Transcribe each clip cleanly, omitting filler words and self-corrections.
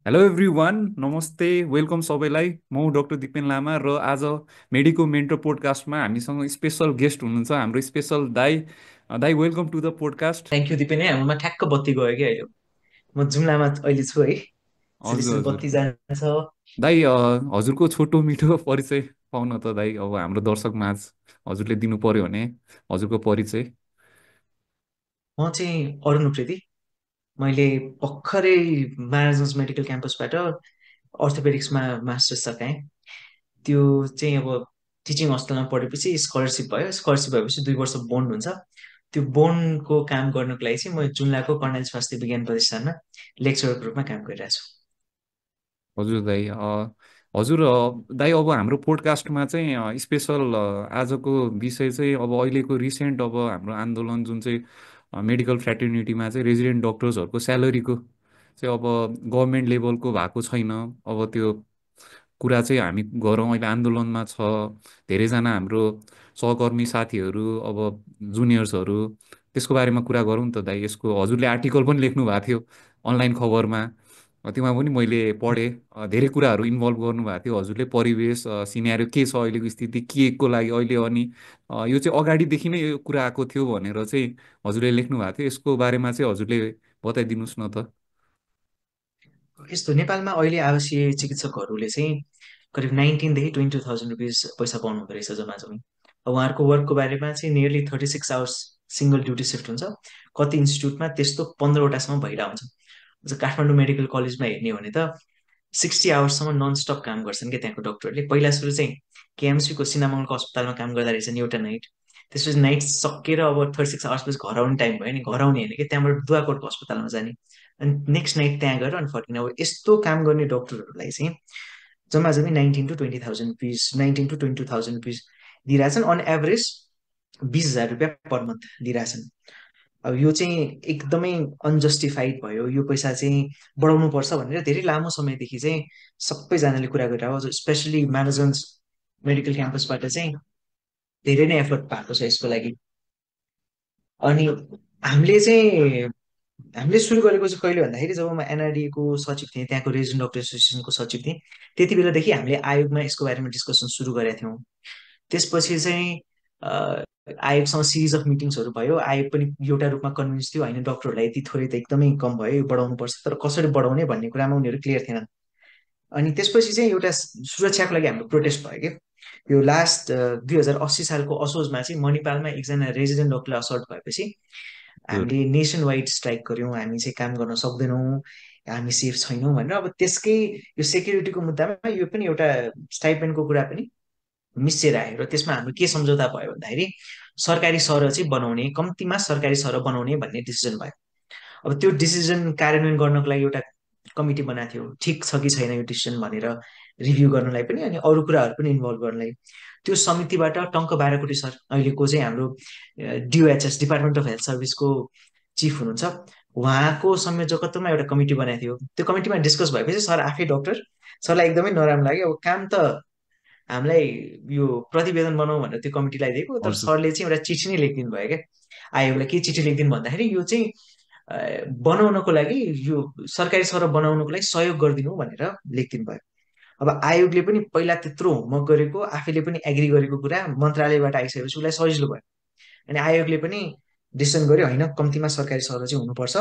Hello everyone, नमस्ते, welcome सबैलाई। म डक्टर दिपेन लामा र आज मेडिको मेन्टर पोडकास्टमा हामीसँग स्पेसल गेस्ट हुनुहुन्छ हाम्रो स्पेसल दाई। दाई, welcome to the podcast. Thank you Dipen. हाम्रोमा ठ्याक्क बत्ती गयो कि अहिले। म जुम्लामा अहिले छु है। यसरी हजुर यसरी हजुर। बत्ती जान्छ। दाई, हजुरको छोटो मिठो परिचय पाउन त दाई, अब हाम्रो दर्शक माझ हजुरले दिनु पर्यो भने हजुरको परिचय। म चाहिँ अरुण उप्रेती। मैले भर्खरै म्यानेजमेन्ट मेडिकल क्याम्पसबाट अर्थोपेडिक्समा मास्टर्स सकाएँ। त्यो चाहिँ अब टिचिङ हस्टेलमा पढेपछि स्कलरसिप भयो। स्कलरसिप भएपछि 2 वर्ष बोन्ड हुन्छ। त्यो बोन्डको काम गर्नको लागि चाहिँ म जुम्लाको कर्णाली स्वास्थ्य विज्ञान प्रतिष्ठानमा लेक्चररको रूपमा काम गरिरहेको छु। हजुर दाइ, हजुर दाइ, अब हाम्रो पोडकास्टमा चाहिँ स्पेसल आजको विषय चाहिँ अब अहिलेको रिसेन्ट अब हाम्रो आन्दोलन जुन चाहिँ मेडिकल फ्रेटर्निटीमा चाहिँ रेजिडेन्ट डक्टर्सहरूको स्यालेरीको चाहिँ अब गभर्मेन्ट लेभलको भएको छैन। अब त्यो कुरा चाहिँ हामी गरौँ, अहिले आन्दोलनमा छ। धेरैजना हाम्रो सहकर्मी साथीहरू, अब जुनियर्सहरू, त्यसको बारेमा कुरा गरौँ नि त दाइ। यसको हजुरले आर्टिकल पनि लेख्नु भएको थियो अनलाइन खबरमा। त्योमा पनि मैले पढेँ। धेरै कुराहरू इन्भल्भ गर्नुभएको थियो हजुरले। परिवेश सिनेरियो के छ, अहिलेको स्थिति के को लागि अहिले, अनि यो चाहिँ अगाडिदेखि नै यो कुरा आएको थियो भनेर चाहिँ हजुरले लेख्नु भएको थियो। यसको बारेमा चाहिँ हजुरले बताइदिनुहोस् न त। यस्तो नेपालमा अहिले आवासीय चिकित्सकहरूले चाहिँ करिब 19,000 देखि 20,000 रुपिस पैसा पाउनु हुँदो रहेछ जम्मा जम्मी। अब उहाँहरूको वर्कको बारेमा चाहिँ nearly 36 hours single duty shift हुन्छ। कति इन्स्टिच्युटमा त्यस्तो 15वटासम्म भइरहेको हुन्छ। जस्तो काठमाडौँ मेडिकल कलेजमा हेर्ने हो भने त 60 आवर्ससम्म नन स्टप काम गर्छन् क्या त्यहाँको डक्टरले। पहिला सुरु चाहिँ केएमसीको सिनामङ्गलको अस्पतालमा काम गर्दा रहेछन् एउटा नाइट। त्यसपछि नाइट सकेर अब 36 आवर्सपछि घर आउने टाइम भयो नि, घर आउने होइन कि त्यहाँबाट दुवाकोटको अस्पतालमा जाने। अनि नेक्स्ट नाइट त्यहाँ गएर अनि फर्किने। अब यस्तो काम गर्ने डक्टरहरूलाई चाहिँ जम्मा जम्मी 19,000 to 20,000 रुपिस, 19,000 to 22,000 रुपिस दिइरहेछन्। अन एभरेज 20,000 रुपियाँ पर मन्थ दिइरहेछन्। अब यो चाहिँ एकदमै अनजस्टिफाइड भयो। यो पैसा चाहिँ बढाउनु पर्छ भनेर धेरै लामो समयदेखि चाहिँ सबैजनाले कुरा गरिरहेको हो। स्पेसली म्यानेजमेन्ट मेडिकल क्याम्पसबाट चाहिँ धेरै नै एफर्ट भएको छ यसको लागि। अनि हामीले चाहिँ हामीले सुरु गरेको चाहिँ कहिले भन्दाखेरि जब म एनआरडी को सचिव थिएँ, त्यहाँको रेजिडेन्ट डक्टर एसोसिएसनको सचिव थिएँ, त्यति बेलादेखि हामीले आयोगमा यसको बारेमा डिस्कसन सुरु गरेका थियौँ। त्यसपछि चाहिँ आयोगसँग सिरिज अफ मिटिङ्सहरू भयो। आयोग पनि एउटा रूपमा कन्भिन्स थियो, होइन डक्टरहरूलाई यति थोरै त एकदमै कम भयो, यो बढाउनु पर्छ, तर कसरी बढाउने भन्ने कुरामा उनीहरू क्लियर थिएनन्। अनि त्यसपछि चाहिँ एउटा सुरक्षाको लागि हाम्रो प्रोटेस्ट भयो कि यो लास्ट 2080 सालको असोजमा चाहिँ मणिपालमा एकजना रेजिडेन्ट डक्टरलाई असल्ट भएपछि हजुर हामीले नेसन वाइड स्ट्राइक गर्यौँ। हामी चाहिँ काम गर्न सक्दैनौँ, हामी सेफ छैनौँ भनेर। अब त्यसकै यो सेक्युरिटीको मुद्दामा यो पनि एउटा स्टाइपेन्डको कुरा पनि मिसिएर आयो। र त्यसमा हाम्रो के सम्झौता भयो भन्दाखेरि सरकारी सरह चाहिँ बनाउने, कम्तीमा सरकारी सरह बनाउने भन्ने डिसिजन भयो। अब त्यो डिसिजन कार्यान्वयन गर्नको लागि एउटा कमिटी बनाएको थियो, ठिक छ कि छैन यो डिसिजन भनेर रिभ्यू गर्नलाई पनि, अनि अरू कुराहरू पनि इन्भल्भ गर्नलाई। त्यो समितिबाट टङ्क बाराकोटी सर, अहिलेको चाहिँ हाम्रो डिओएचएस डिपार्टमेन्ट अफ हेल्थ सर्भिसको चिफ हुनुहुन्छ, उहाँको संयोजकत्वमा एउटा कमिटी बनाएको थियो। त्यो कमिटीमा डिस्कस भएपछि सर आफै डक्टर, सरलाई एकदमै नराम्रो लाग्यो। अब काम त हामीलाई यो प्रतिवेदन बनाऊ भनेर त्यो कमिटीलाई दिएको, तर हजुर सरले चाहिँ एउटा चिठी नै लेखिदिनु भयो क्या आयोगलाई। के चिठी लेखिदिनु भन्दाखेरि यो चाहिँ बनाउनको लागि, यो सरकारी सरह बनाउनको लागि सहयोग गरिदिनु भनेर लेखिदिनु भयो। अब आयोगले पनि पहिला त्यत्रो होमवर्क गरेको, आफैले पनि एग्री गरेको कुरा मन्त्रालयबाट आइसकेपछि उसलाई सजिलो भयो। अनि आयोगले पनि डिसिसन गर्यो, होइन कम्तीमा सरकारी सरह चाहिँ हुनुपर्छ,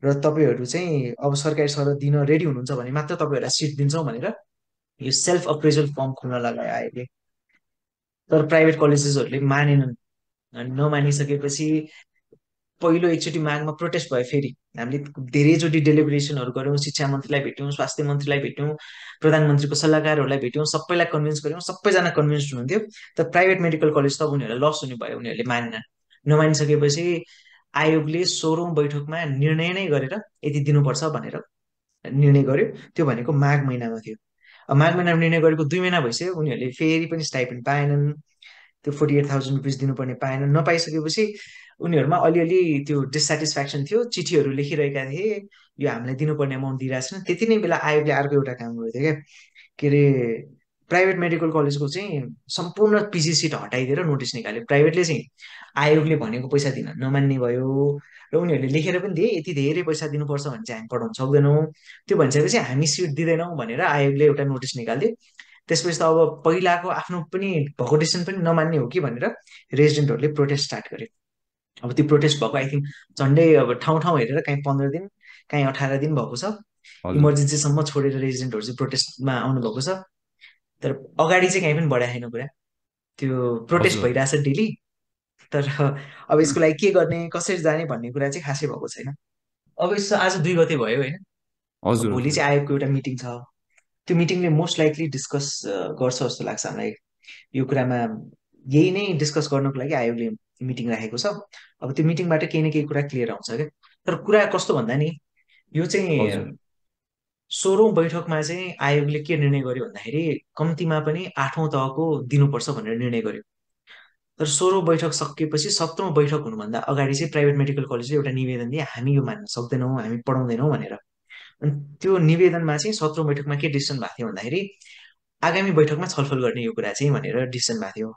र तपाईँहरू चाहिँ अब सरकारी सरह दिन रेडी हुनुहुन्छ भने मात्र तपाईँहरूलाई सिट दिन्छौँ भनेर यो सेल्फ अप्रेजल फर्म खोल्न लगायो आयोगले। तर प्राइभेट कलेजेसहरूले मानेनन्। अनि नमानिसकेपछि पहिलो एकचोटि मागमा प्रोटेस्ट भयो फेरि। हामीले धेरैचोटि डेलिब्रेसनहरू गऱ्यौँ, शिक्षा मन्त्रीलाई भेट्यौँ, स्वास्थ्य मन्त्रीलाई भेट्यौँ, प्रधानमन्त्रीको सल्लाहकारहरूलाई भेट्यौँ, सबैलाई कन्भिन्स गऱ्यौँ, सबैजना कन्भिन्स हुनुहुन्थ्यो। तर प्राइभेट मेडिकल कलेज त उनीहरूलाई लस हुने भयो, उनीहरूले मानेनन्। नमानिसकेपछि आयोगले 16औं बैठकमा निर्णय नै गरेर यति दिनुपर्छ भनेर निर्णय गर्यो। त्यो भनेको माघ महिनामा थियो। अब माघ महिनामा निर्णय गरेको 2 महिना भइसक्यो, उनीहरूले फेरि पनि स्टाइपेन्ड पाएनन्। त्यो 48,000 रुपिस दिनुपर्ने पाएनन्। नपाइसकेपछि उनीहरूमा अलिअलि त्यो डिसेटिस्फ्याक्सन थियो, चिठीहरू लेखिरहेका थिए, यो हामीलाई दिनुपर्ने अमाउन्ट दिइरहेको छैन। त्यति नै बेला आयोगले अर्को एउटा काम गरेको थियो क्या, के अरे प्राइभेट मेडिकल कलेजको चाहिँ सम्पूर्ण पिजी सिट हटाइदिएर नोटिस निकाल्यो। प्राइभेटले चाहिँ आयोगले भनेको पैसा दिन नमान्ने भयो र उनीहरूले लेखेर पनि दिए यति धेरै पैसा दिनुपर्छ भने चाहिँ हामी पढाउन सक्दैनौँ। त्यो भनिसकेपछि हामी सिट दिँदैनौँ भनेर आयोगले एउटा नोटिस निकालिदियो। त्यसपछि त अब पहिलाको आफ्नो पनि भएको डिसिसन पनि नमान्ने हो कि भनेर रेजिडेन्टहरूले प्रोटेस्ट स्टार्ट गर्यो। अब त्यो प्रोटेस्ट भएको आई थिङ्क झन्डै अब ठाउँ ठाउँ हेरेर कहीँ 15 दिन कहीँ 18 दिन भएको छ। हजुर इमर्जेन्सीसम्म छोडेर रेजिडेन्टहरू चाहिँ प्रोटेस्टमा आउनु भएको छ। तर अगाडि चाहिँ कहीँ पनि बढाएको छैन कुरा। त्यो प्रोटेस्ट हजुर भइरहेछ डेली। तर अब यसको लागि के गर्ने कसरी जाने भन्ने कुरा चाहिँ खासै भएको छैन। अब यसो आज 2 गते भयो होइन। अब हजुर भोलि हजुर चाहिँ आयोगको एउटा मिटिङ छ। त्यो मिटिङले मोस्ट लाइकली डिस्कस गर्छ जस्तो लाग्छ हामीलाई। यो कुरामा यही नै डिस्कस गर्नको लागि आयोगले मिटिङ राखेको छ। अब त्यो मिटिङबाट केही न केही कुरा क्लियर आउँछ क्या। तर कुरा कस्तो भन्दा नि यो चाहिँ हजुर 16औँ बैठकमा चाहिँ आयोगले के निर्णय गर्यो भन्दाखेरि कम्तीमा पनि 8औँ तहको दिनुपर्छ भनेर निर्णय गर्यो। तर 16औँ बैठक सकिएपछि 17औँ बैठक हुनुभन्दा अगाडि चाहिँ प्राइभेट मेडिकल कलेजले एउटा निवेदन दिए हामी यो मान्न सक्दैनौँ हामी पढाउँदैनौँ भनेर। अनि त्यो निवेदनमा चाहिँ 17औँ बैठकमा के डिसिसन भएको थियो भन्दाखेरि आगामी बैठकमा छलफल गर्ने यो कुरा चाहिँ भनेर डिसिसन भएको थियो।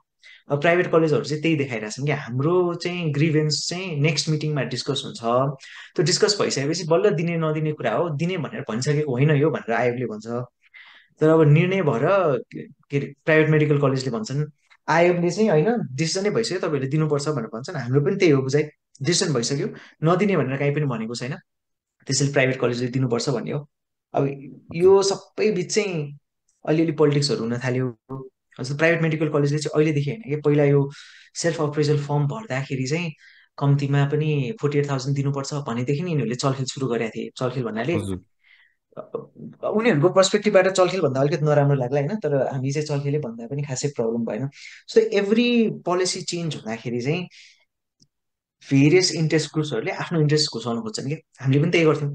अब प्राइभेट कलेजहरू चाहिँ त्यही देखाइरहेछन् कि हाम्रो चाहिँ ग्रिभेन्स चाहिँ नेक्स्ट मिटिङमा डिस्कस हुन्छ। त्यो डिस्कस भइसकेपछि बल्ल दिने नदिने कुरा हो, दिने भनेर भनिसकेको होइन यो भनेर आयोगले भन्छ। तर अब निर्णय भएर के अरे प्राइभेट मेडिकल कलेजले भन्छन् आयोगले चाहिँ होइन डिसिजनै भइसक्यो तपाईँहरूले दिनुपर्छ भनेर भन्छन्। हाम्रो पनि त्यही हो बुझाइ, डिसिजन भइसक्यो नदिने भनेर काहीँ पनि भनेको छैन। त्यसैले प्राइभेट कलेजले दिनुपर्छ भन्ने हो। अब हजुर यो सबै बिच चाहिँ अलिअलि पोलिटिक्सहरू हुन थाल्यो। जस्तो प्राइभेट मेडिकल कलेजले चाहिँ अहिलेदेखि होइन कि पहिला यो सेल्फ अप्रेजल फर्म भर्दाखेरि चाहिँ कम्तीमा पनि 48,000 दिनुपर्छ भनेदेखि नि यिनीहरूले चलखेल सुरु गरेका थिए। चलखेल भन्नाले हजुर उनीहरूको पर्सपेक्टिभबाट चलखेल भन्दा अलिकति नराम्रो लाग्ला होइन, तर हामी चाहिँ चलखेलै भन्दा पनि खासै प्रब्लम भएन। सो एभ्री पोलिसी चेन्ज हुँदाखेरि चाहिँ भेरियस इन्ट्रेस्ट ग्रुप्सहरूले आफ्नो इन्ट्रेस्ट घुसाउन खोज्छन् कि हामीले पनि त्यही गर्थ्यौँ।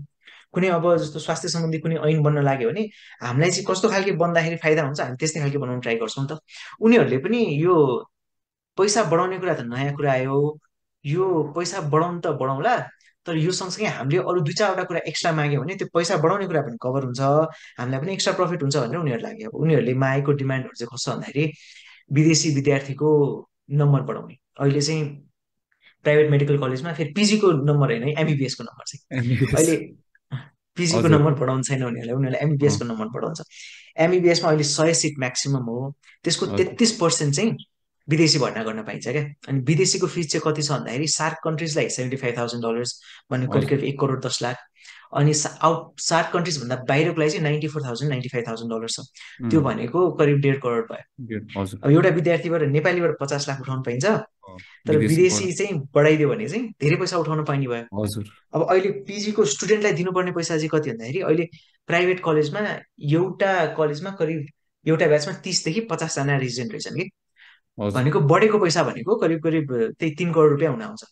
कुनै अब जस्तो स्वास्थ्य सम्बन्धी कुनै ऐन बन्न लाग्यो भने हामीलाई चाहिँ कस्तो खालके बन्दाखेरि फाइदा हुन्छ हामी त्यस्तै खालके बनाउन ट्राई गर्छौँ नि त। उनीहरूले पनि यो पैसा बढाउने कुरा त नयाँ कुरा आयो, यो पैसा बढाउनु त बढाउला तर यो सँगसँगै हामीले अरू 2-4वटा कुरा एक्स्ट्रा माग्यो भने त्यो पैसा बढाउने कुरा पनि कभर हुन्छ, हामीलाई पनि एक्स्ट्रा प्रफिट हुन्छ भनेर उनीहरू लाग्यो। अब उनीहरूले मागेको डिमान्डहरू चाहिँ कस्तो भन्दाखेरि विदेशी विद्यार्थीको नम्बर बढाउने। अहिले चाहिँ प्राइभेट मेडिकल कलेजमा फेरि पिजीको नम्बर होइन है एमबिबिएसको नम्बर चाहिँ एमबिबिएस अहिले पिजीको हजुर नम्बर बढाउनु छैन उनीहरूले अँ, एमबिबिएसको नम्बर बढाउँछ। एमबिबिएसमा अहिले 100 सिट म्याक्सिमम् हो। त्यसको हजुर 33% चाहिँ विदेशी भर्ना गर्न पाइन्छ क्या। अनि विदेशीको फिस चाहिँ कति छ भन्दाखेरि सार्क कन्ट्रिजलाई $75,000 भन्ने करिब हजुर करिब 1,10,00,000। अनि सार्क कन्ट्रिज भन्दा बाहिरको लागि चाहिँ 94,000 $95,000 छ। त्यो उम्, भनेको करिब 1.5 करोड भयो। हजुर अब एउटा विद्यार्थीबाट नेपालीबाट 50 लाख उठाउन पाइन्छ, अँ, तर विदेशी विदेशी चाहिँ बढाइदियो भने चाहिँ धेरै पैसा उठाउन पाइने भयो। हजुर अब अहिले पिजीको स्टुडेन्टलाई दिनुपर्ने पैसा चाहिँ कति भन्दाखेरि अहिले प्राइभेट कलेजमा एउटा कलेजमा करिब एउटा ब्याचमा 30 देखि 50 जना रेजिडेन्ट रहेछन् कि हजुर भनेको बढेको पैसा भनेको करिब करिब त्यही 3 करोड रुपियाँ हुन आउँछ।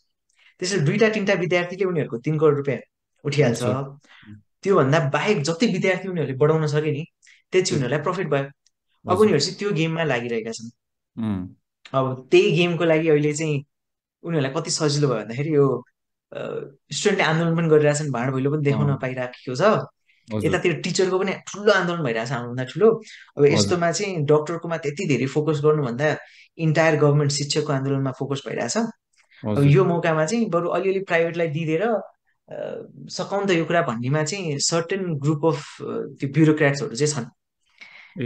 त्यसैले 2-3टा विद्यार्थीले उनीहरूको 3 करोड रुपियाँ उठिहाल्छ। उठ्छ त्योभन्दा बाहेक जति विद्यार्थी उनीहरूले बढाउन सके नि त्यति त्यति उनीहरूलाई प्रफिट भयो। अब हजुर उनीहरू चाहिँ त्यो गेममा लागिरहेका छन्। उम्, अब त्यही गेमको लागि अहिले चाहिँ उनीहरूलाई कति सजिलो भयो भन्दाखेरि यो स्टुडेन्टले आन्दोलन पनि गरिरहेछन्, भाँड भैलो पनि देखाउन अँ, पाइरहेको छ। हजुर यतातिर टिचरको पनि ठुलो आन्दोलन भइरहेछ आउनुभन्दा ठुलो। अब हजुर यस्तोमा चाहिँ डक्टरकोमा त्यति धेरै फोकस गर्नुभन्दा इन्टायर गभर्मेन्ट शिक्षकको आन्दोलनमा फोकस भइरहेछ। अब हजुर यो मौकामा चाहिँ बरु अलिअलि प्राइभेटलाई दिइदिएर सकाउन त यो कुरा भन्नेमा चाहिँ सर्टेन ग्रुप अफ त्यो ब्युरोक्राट्सहरू चाहिँ छन्।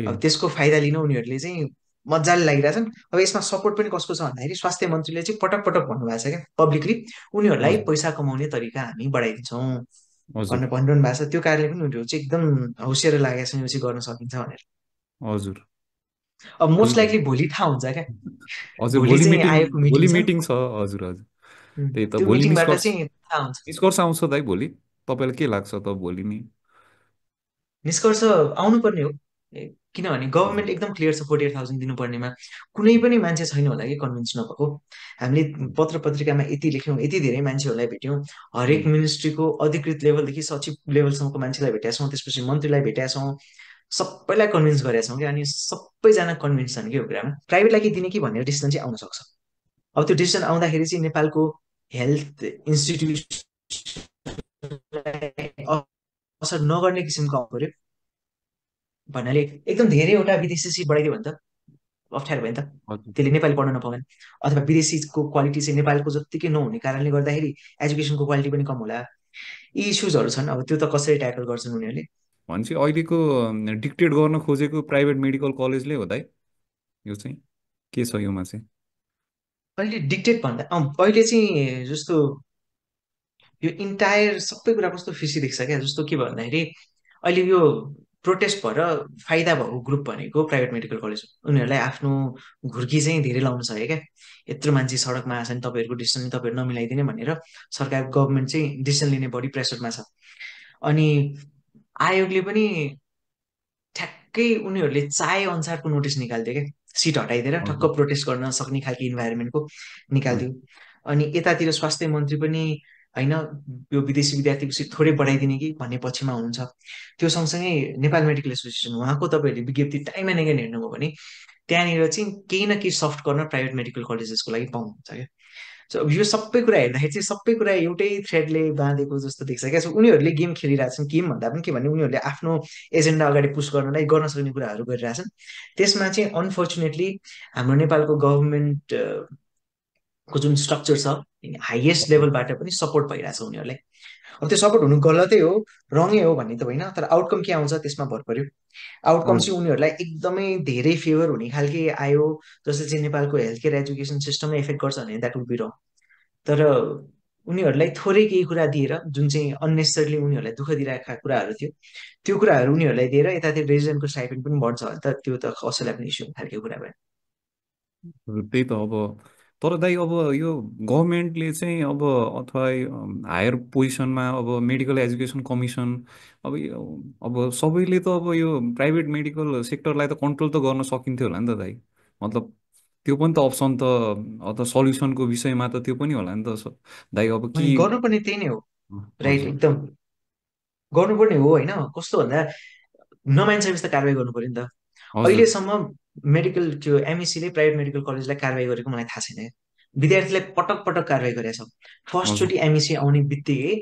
अब ए त्यसको फाइदा लिन उनीहरूले चाहिँ मजाले लागिरहेछन्। अब यसमा सपोर्ट पनि कसको छ भन्दाखेरि स्वास्थ्य मन्त्रीले चाहिँ पटक पटक भन्नुभएको छ क्या पब्लिकली उनीहरूलाई हजुर पैसा कमाउने तरिका हामी बढाइदिन्छौँ हजुर भनेर भनिरहनु भएको छ। त्यो कारणले पनि उनीहरू चाहिँ एकदम हौसिएर लागेका छन् यो चाहिँ गर्न सकिन्छ भनेर। हजुर अब त्यही मोस्ट त लाइकली भोलि थाहा हुन्छ क्या। हजुर भोलि चाहिँ आयोगको मिटिङ भोलि छ। मिटिङ छ हजुर हजुर त्यही त त्यो भोलि मिटिङबाट निष्कर्ष चाहिँ थाहा हुन्छ। निष्कर्ष आउँछ दाइ भोलि तपाईँलाई के लाग्छ त भोलि नि निष्कर्ष आउनुपर्ने हो। किनभने हजुर गभर्मेन्ट एकदम क्लियर छ 48,000 दिनुपर्नेमा। कुनै पनि मान्छे छैन होला कि कन्भिन्स नभएको। हामीले पत्र पत्रिकामा यति लेख्यौँ यति धेरै मान्छेहरूलाई भेट्यौँ, हरेक उम्, मिनिस्ट्रीको अधिकृत लेभलदेखि सचिव लेभलसम्मको मान्छेलाई भेटेका छौँ, त्यसपछि मन्त्रीलाई भेटेका छौँ, सबैलाई कन्भिन्स गरेका छौँ कि अनि सबैजना कन्भिन्स छन् कि यो कुरामा प्राइभेटलाई के दिने कि भन्ने डिसिजन चाहिँ आउन सक्छ। अब त्यो डिसिजन आउँदाखेरि चाहिँ नेपालको हेल्थ इन्स्टिट्युटलाई असर नगर्ने किसिमको आउनु पर्यो। भन्नाले एकदम धेरैवटा विदेशी सिट बढाइदियो भने त अप्ठ्यारो भयो नि त। हजुर। त्यसले नेपाली पढ्न नपाउने, अथवा विदेशीको क्वालिटी चाहिँ नेपालको जत्तिकै नहुने कारणले गर्दाखेरि एजुकेसनको क्वालिटी पनि कम होला। यी इस्युजहरू छन्, अब त्यो त कसरी ट्याकल गर्छन् उनीहरूले। भनेपछि अहिलेको डिक्टेट गर्न खोजेको प्राइभेट मेडिकल कलेजले हो दाइ, यो चाहिँ के छ योमा चाहिँ? अहिले डिक्टेट भन्दा अहिले चाहिँ जस्तो यो इन्टायर सबै कुरा कस्तो फिसी देख्छ क्या, जस्तो के भन्दाखेरि अहिले यो प्रोटेस्ट भएर फाइदा भएको ग्रुप भनेको प्राइभेट मेडिकल कलेज हो। उनीहरूलाई आफ्नो घुर्की चाहिँ धेरै लाउन सक्यो क्या। यत्रो मान्छे सडकमा आछन्, तपाईँहरूको डिसिसन तपाईँहरू नमिलाइदिने भनेर सरकार गभर्मेन्ट चाहिँ डिसिसन लिने बढी प्रेसरमा छ। अनि आयोगले पनि ठ्याक्कै उनीहरूले चाहे अनुसारको नोटिस निकाल्थ्यो क्या, सिट हटाइदिएर ठक्क हजुर। प्रोटेस्ट गर्न सक्ने खालको इन्भाइरोमेन्टको हजुर। निकाल्थ्यो। अनि यतातिर स्वास्थ्य मन्त्री पनि होइन, यो विदेशी विद्यार्थीको सिट थोरै बढाइदिने कि भन्ने पक्षमा हुनुहुन्छ। त्यो सँगसँगै नेपाल मेडिकल एसोसिएसन उहाँको तपाईँहरूले विज्ञप्ति टाइममा नगएर हेर्नुभयो भने त्यहाँनिर चाहिँ केही न केही सफ्ट गर्न प्राइभेट मेडिकल कलेजेसको लागि पाउनुहुन्छ क्या। सो यो सबै कुरा हेर्दाखेरि चाहिँ सबै कुरा एउटै थ्रेडले बाँधेको जस्तो देख्छ क्या। सो उनीहरूले गेम खेलिरहेछन्, गेम भन्दा पनि के भने उनीहरूले आफ्नो एजेन्डा अगाडि पुस गर्नलाई गर्न सक्ने कुराहरू गरिरहेछन्। त्यसमा चाहिँ अनफोर्चुनेटली हाम्रो नेपालको गभर्मेन्ट को जुन स्ट्रक्चर छ, हाइएस्ट हजुर। लेभलबाट पनि सपोर्ट भइरहेछ उनीहरूलाई। अब त्यो सपोर्ट हुनु गलतै हो रङै हो भन्ने त होइन, तर आउटकम के आउँछ त्यसमा भर पर्यो। आउटकम हजुर। चाहिँ उनीहरूलाई एकदमै धेरै फेभर हुने खालके आयो, जसले चाहिँ नेपालको हेल्थ केयर एजुकेसन सिस्टमै इफेक्ट गर्छ भने द्याट वुड बी रङ। तर उनीहरूलाई थोरै केही कुरा दिएर जुन चाहिँ अननेसेसरली उनीहरूलाई दुःख दिइरहेका कुराहरू थियो, त्यो कुराहरू उनीहरूलाई दिएर यतातिर रेजिडेन्टको स्टाइपेन्ड पनि बढ्छ भने त त्यो त कसैलाई पनि इस्यु खालको कुरा भयो। त्यही त अब, तर दाइ अब यो गभर्मेन्टले चाहिँ अब अथवा हायर पोजिसनमा अब मेडिकल एजुकेसन कमिसन, अब सबैले त अब यो प्राइभेट मेडिकल सेक्टरलाई त कन्ट्रोल त गर्न सकिन्थ्यो होला नि त दाइ। मतलब त्यो पनि त अप्सन त, अथवा सल्युसनको विषयमा त त्यो पनि होला नि त दाइ, अब कि? अनि गर्नुपर्ने त्यही नै हो, राइट, हजुर। एकदम गर्नुपर्ने हो होइन। कस्तो भन्दा नमान्छ त कारवाही गर्नु पर्यो नि त। हजुर। अहिलेसम्म मेडिकल त्यो एमइसीले प्राइभेट मेडिकल कलेजलाई कारवाही गरेको मलाई थाहा छैन। विद्यार्थीलाई पटक पटक कारवाही गरेछ। हजुर। फर्स्टचोटि एमइसी आउने बित्तिकै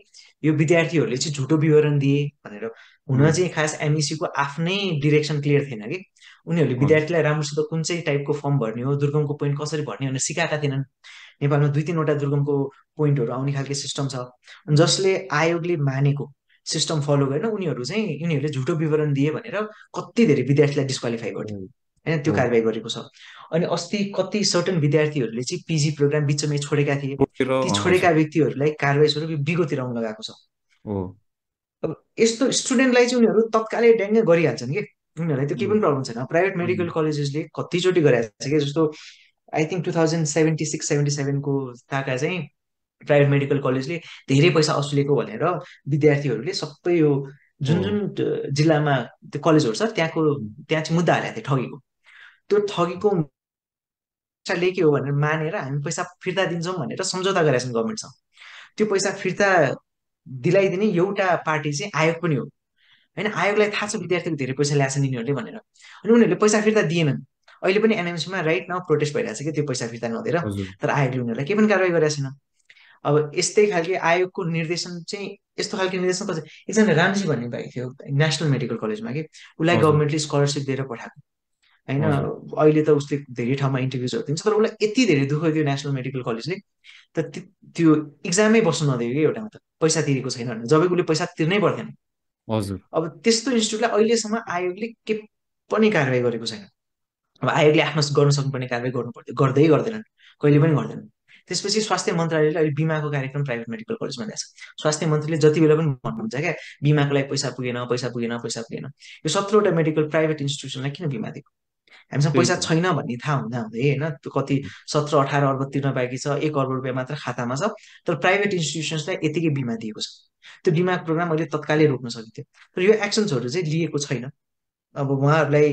यो विद्यार्थीहरूले चाहिँ झुटो विवरण दिए भनेर, हुन उम्, चाहिँ खास एमइसीको आफ्नै डिरेक्सन क्लियर थिएन कि। उनीहरूले हजुर। विद्यार्थीलाई राम्रोसित कुन चाहिँ टाइपको फर्म भर्ने हो, दुर्गमको पोइन्ट कसरी भर्ने भनेर सिकाएका थिएनन्। नेपालमा दुई तिनवटा दुर्गमको पोइन्टहरू आउने खालको सिस्टम छ, जसले आयोगले मानेको सिस्टम फलो गरेन उनीहरू चाहिँ यिनीहरूले झुटो विवरण दिए भनेर कति धेरै विद्यार्थीलाई डिस्क्वालिफाई ओ। गर्यो होइन, त्यो ओ। कारवाही गरेको छ। अनि अस्ति कति सर्टन विद्यार्थीहरूले चाहिँ पिजी प्रोग्राम बिचमै छोडेका थिए, छोडेर ती हजुर। छोडेका व्यक्तिहरूलाई कारवाही स्वरूप बिगोतिर आउन लगाएको छ। ओ। अब यस्तो स्टुडेन्टलाई चाहिँ उनीहरू तत्कालै ड्याङ्गै गरिहाल्छन् कि, उनीहरूलाई त्यो केही पनि उम्, प्रब्लम छैन। प्राइभेट मेडिकल हजुर। कलेजेसले कतिचोटि गरेको छ कि, जस्तो आई थिङ्क 2076-77को ताका चाहिँ प्राइभेट मेडिकल कलेजले धेरै पैसा असुलेको भनेर विद्यार्थीहरूले सबै यो ओ। जुन जुन जिल्लामा त्यो कलेजहरू छ त्यहाँको उम्, त्यहाँ चाहिँ मुद्दा हालेको थियो ठगीको। त्यो ठगीको पैसा लेके हो भनेर मानेर हामी पैसा फिर्ता दिन्छौँ भनेर सम्झौता गरेका छन् गभर्मेन्टसँग। त्यो पैसा फिर्ता दिलाइदिने एउटा पार्टी चाहिँ आयोग पनि हो होइन। आयोगलाई थाहा छ विद्यार्थीको धेरै पैसा ल्याएछन् यिनीहरूले भनेर, अनि उनीहरूले पैसा फिर्ता दिएनन्। अहिले पनि एनएमसीमा राइट नाउ प्रोटेस्ट भइरहेको छ कि त्यो पैसा फिर्ता नदिएर, हजुर। तर आयोगले उनीहरूलाई केही पनि कारवाही गरेको छैन। अब यस्तै खालके आयोगको निर्देशन चाहिँ यस्तो खालको निर्देशन कसै, एकजना रामजी भन्ने भाइ थियो नेसनल मेडिकल कलेजमा कि, उसलाई हजुर। गभर्मेन्टले स्कलरसिप दिएर पठाएको होइन। हजुर। अहिले त उसले धेरै ठाउँमा इन्टरभ्युजहरू दिन्छ, तर उसलाई यति धेरै दुःख दियो नेसनल मेडिकल कलेजले, त त्यो इक्जामै बस्नु नदियो कि एउटामा, त पैसा तिरेको छैन भनेर, जब उसले पैसा तिर्नै पर्थेन। हजुर। अब त्यस्तो इन्स्टिट्युटलाई अहिलेसम्म आयोगले के पनि कारवाही गरेको छैन। अब आयोगले आफ्नो गर्न सक्नुपर्ने कारवाही गर्नु पर्थ्यो, गर्दै गर्दैनन्, कहिले पनि गर्दैनन्। त्यसपछि स्वास्थ्य मन्त्रालयले अहिले बिमाको कार्यक्रम प्राइभेट मेडिकल कलेजमा ल्याएको छ। स्वास्थ्य मन्त्रीले जति बेला पनि भन्नुहुन्छ क्या, बिमाको लागि पैसा पुगेन, पैसा पुगेन, पैसा पुगेन। यो 17वटा मेडिकल प्राइभेट इन्स्टिट्युसनलाई किन बिमा दिएको? हामीसँग त्यही पैसा त। छैन भन्ने थाहा हुँदा हुँदै होइन, त्यो कति 17-18 अर्ब तिर्न बाँकी छ, 1 करोड रुपियाँ मात्र खातामा छ, तर प्राइभेट इन्स्टिट्युसन्सलाई यतिकै बिमा दिएको छ। त्यो बिमा प्रोग्राम अहिले तत्कालै रोक्न सकिन्थ्यो, तर यो एक्सन्सहरू चाहिँ लिएको छैन। अब उहाँहरूलाई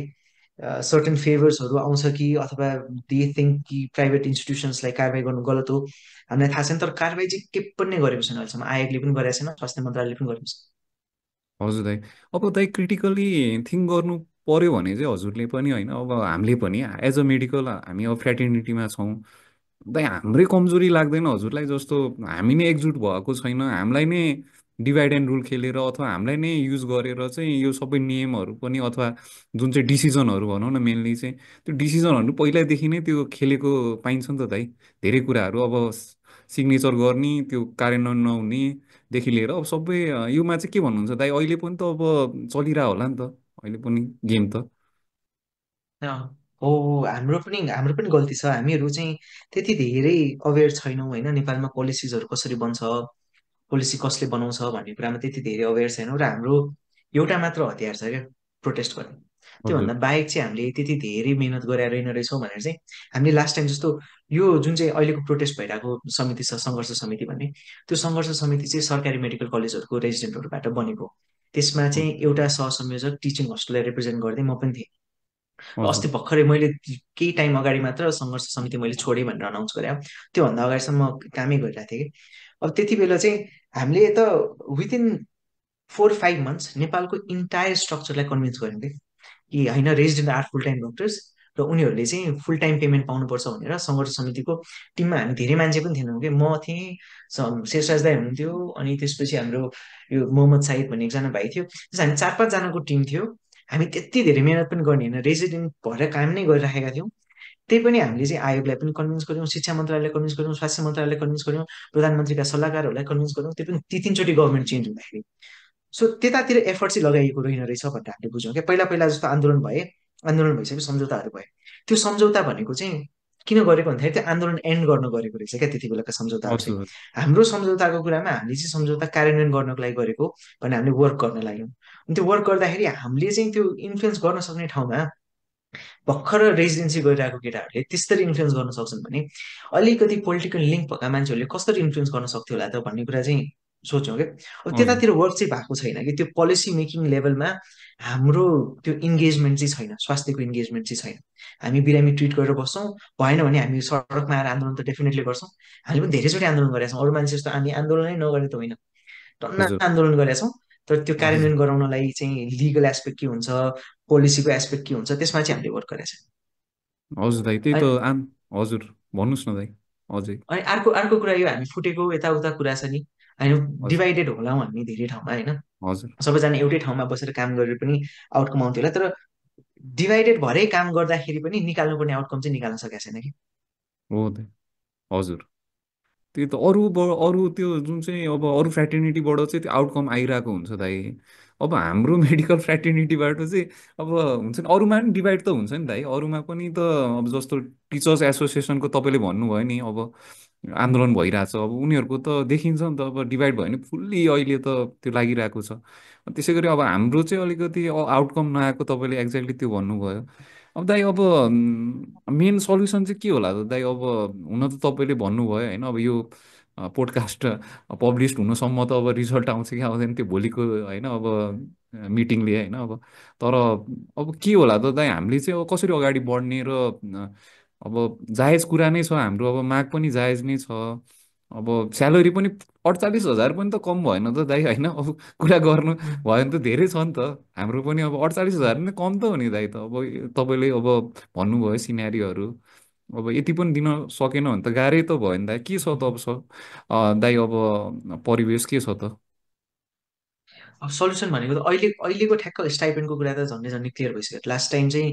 सर्टेन फेभर्सहरू आउँछ कि, अथवा दे थिङ्क कि प्राइभेट इन्स्टिट्युसन्सलाई कारवाही गर्नु गलत हो, हामीलाई थाहा छैन। तर कारवाही चाहिँ के पनि गरेको छैन अहिलेसम्म, आयोगले पनि गरेको छैन, स्वास्थ्य मन्त्रालयले पनि गरेको छैन। हजुर दाइ, अब दाइ क्रिटिकली थिङ्क गर्नु पर्यो भने चाहिँ हजुरले पनि होइन, अब हामीले पनि एज अ मेडिकल हामी अब फ्रेटर्निटीमा छौँ दाइ, हाम्रै कमजोरी लाग्दैन हजुरलाई जस्तो? हामी नै एकजुट भएको छैन, हामीलाई नै डिभाइड एन्ड रुल खेलेर अथवा हामीलाई नै युज गरेर चाहिँ यो सबै नियमहरू पनि अथवा जुन चाहिँ डिसिजनहरू भनौँ न मेनली चाहिँ त्यो डिसिजनहरू पहिल्यैदेखि नै त्यो खेलेको पाइन्छ नि त दाइ। धेरै कुराहरू अब सिग्नेचर गर्ने त्यो कार्यान्वयन नहुनेदेखि लिएर अब सबै योमा चाहिँ के भन्नुहुन्छ दाइ, अहिले पनि त अब चलिरह होला नि त अहिले पनि गेम त। अँ, हो हाम्रो पनि गल्ती छ। हामीहरू चाहिँ त्यति धेरै अवेर छैनौँ होइन, नेपालमा पोलिसिजहरू कसरी बन्छ, पोलिसी कसले बनाउँछ भन्ने कुरामा त्यति धेरै अवेर छैनौँ। र हाम्रो एउटा मात्र हतियार छ क्या, प्रोटेस्ट गर्ने। त्योभन्दा हजुर बाहेक चाहिँ हामीले त्यति धेरै मेहनत गरेर रहेनरहेछौँ भनेर चाहिँ हामीले लास्ट टाइम जस्तो यो जुन चाहिँ अहिलेको प्रोटेस्ट भइरहेको समिति छ, सङ्घर्ष समिति भन्ने, त्यो सङ्घर्ष समिति चाहिँ सरकारी मेडिकल कलेजहरूको रेजिडेन्टहरूबाट बनेको। त्यसमा चाहिँ हजुर एउटा सहसंयोजक टिचिङ हस्टेललाई रिप्रेजेन्ट गर्दै म पनि थिएँ। र अस्ति हजुर भर्खरै मैले केही टाइम अगाडि मात्र सङ्घर्ष समिति मैले छोडेँ भनेर अनाउन्स गरेँ। त्योभन्दा अगाडिसम्म म कामै गरिरहेको थिएँ कि। अब त्यति बेला चाहिँ हामीले त विदिन 4-5 मन्थ्स नेपालको इन्टायर स्ट्रक्चरलाई कन्भिन्स गर्यौँ कि होइन, resident are full time doctors र उनीहरूले चाहिँ फुल टाइम पेमेन्ट पाउनुपर्छ भनेर। सङ्घर्ष समितिको टिममा हामी धेरै मान्छे पनि थिएनौँ कि, म थिएँ, शेरसाज दाई हुनुहुन्थ्यो, अनि त्यसपछि हाम्रो यो मोहम्मद साहिद भन्ने एकजना भाइ थियो। त्यस हामी 4-5 जनाको टिम थियो। हामी त्यति धेरै मेहनत पनि गर्ने होइन, रेजिडेन्ट भएर काम नै गरिराखेका थियौँ। त्यही पनि हामीले चाहिँ आयोगलाई पनि कन्भिन्स गऱ्यौँ, शिक्षा मन्त्रालयलाई कन्भिन्स गऱ्यौँ, स्वास्थ्य मन्त्रालयलाई कन्भिन्स गऱ्यौँ, प्रधानमन्त्रीका सल्लाहकारहरूलाई कन्भिन्स गऱ्यौँ। त्यो पनि ती तिनचोटि गभर्मेन्ट चेन्ज हुँदाखेरि। सो त्यतातिर एफर्ट चाहिँ लगाइएको रहेन रहेछ भनेर हामीले बुझ्यौँ क्या। पहिला पहिला जस्तो आन्दोलन भए, आन्दोलन भइसकेपछि सम्झौताहरू भए, त्यो सम्झौता भनेको चाहिँ किन गरेको भन्दाखेरि त्यो आन्दोलन एन्ड गर्न गरेको रहेछ क्या त्यति बेलाका सम्झौताहरू चाहिँ। हजुर हाम्रो सम्झौताको कुरामा हामीले चाहिँ सम्झौता कार्यान्वयन गर्नको लागि गरेको भने हामीले वर्क गर्न लाग्यौँ। अनि त्यो वर्क गर्दाखेरि हामीले चाहिँ त्यो इन्फ्लुएन्स गर्न सक्ने ठाउँमा भर्खर रेजिडेन्सी गरिरहेको केटाहरूले त्यसरी इन्फ्लुएन्स गर्न सक्छन् भने अलिकति पोलिटिकल लिङ्क भएका मान्छेहरूले कसरी इन्फ्लुएन्स गर्न सक्थ्यो होला त भन्ने कुरा चाहिँ सोच्यौँ क्या। अब हजुर त्यतातिर वर्क चाहिँ भएको छैन कि, त्यो पोलिसी मेकिङ लेभलमा हाम्रो त्यो इन्गेजमेन्ट चाहिँ छैन, स्वास्थ्यको इन्गेजमेन्ट चाहिँ छैन। हामी बिरामी ट्रिट गरेर बस्छौँ, भएन भने हामी सडकमा आएर आन्दोलन त डेफिनेटली गर्छौँ। हामीले पनि धेरैचोटि आन्दोलन गरेका छौँ, अरू मान्छे जस्तो हामी आन्दोलनै नगर्ने त होइन, टन्न हजुर आन्दोलन गरेका छौँ। तर त्यो हजुर कार्यान्वयन गराउनलाई चाहिँ लिगल एस्पेक्ट के हुन्छ, पोलिसीको एस्पेक्ट के हुन्छ, त्यसमा चाहिँ हामीले वर्क गरेका हजुर दाइ त्यही त छौँ। हजुर भन्नुहोस् न दाइ अझै। अनि अर्को अर्को कुरा, यो हामी फुटेको यताउता कुरा छ नि, होइन, हजुर डिभाइडेड होलाौँ हामी धेरै ठाउँमा होइन। हजुर सबैजना एउटै ठाउँमा बसेर काम गरेर पनि आउटकम आउँथ्यो होला, तर डिभाइडेड भएरै काम गर्दाखेरि पनि निकाल्नुपर्ने आउटकम चाहिँ निकाल्न सकेको छैन कि। हो दाइ हजुर। त्यही त अरू त्यो जुन चाहिँ अब अरू फ्रेटर्निटीबाट चाहिँ त्यो आउटकम आइरहेको हुन्छ दाइ। अब हाम्रो मेडिकल फ्रेटर्निटीबाट चाहिँ अब हुन्छ नि अरूमा पनि डिभाइड त हुन्छ नि दाइ, अरूमा पनि त अब जस्तो टिचर्स एसोसिएसनको तपाईँले भन्नुभयो नि अब आन्दोलन भइरहेछ, अब उनीहरूको त देखिन्छ नि त अब डिभाइड भयो भने फुल्ली अहिले त त्यो लागिरहेको छ। त्यसै गरी अब हाम्रो चाहिँ अलिकति आउटकम नआएको, तपाईँले एक्ज्याक्टली त्यो भन्नुभयो। अब दाइ अब मेन सल्युसन चाहिँ के होला त दाइ? अब हुन त तपाईँले भन्नुभयो होइन, अब यो पोडकास्ट पब्लिस हुनसम्म त अब रिजल्ट आउँछ कि आउँदैन त्यो भोलिको होइन अब मिटिङले होइन अब। तर अब के होला त दाइ, हामीले चाहिँ अब कसरी अगाडि बढ्ने र अब जायज कुरा नै छ हाम्रो, अब माग पनि जायज नै छ। अब स्यालेरी पनि 48,000 पनि त कम भएन त दाइ होइन, अब कुरा गर्नु भयो भने त धेरै छ नि त। हाम्रो पनि अब 48,000 पनि कम त हो नि दाइ त। अब तपाईँले अब भन्नुभयो सिनेरीहरू, अब यति पनि दिन सकेन भने त गाह्रै त भयो नि दाइ। के छ त अब दाइ अब परिवेश के छ त? अब सल्युसन भनेको त अहिलेको ठ्याक्क स्टाइपेन्डको कुरा त झन्डै झन्डै क्लियर भइसक्यो। लास्ट टाइम चाहिँ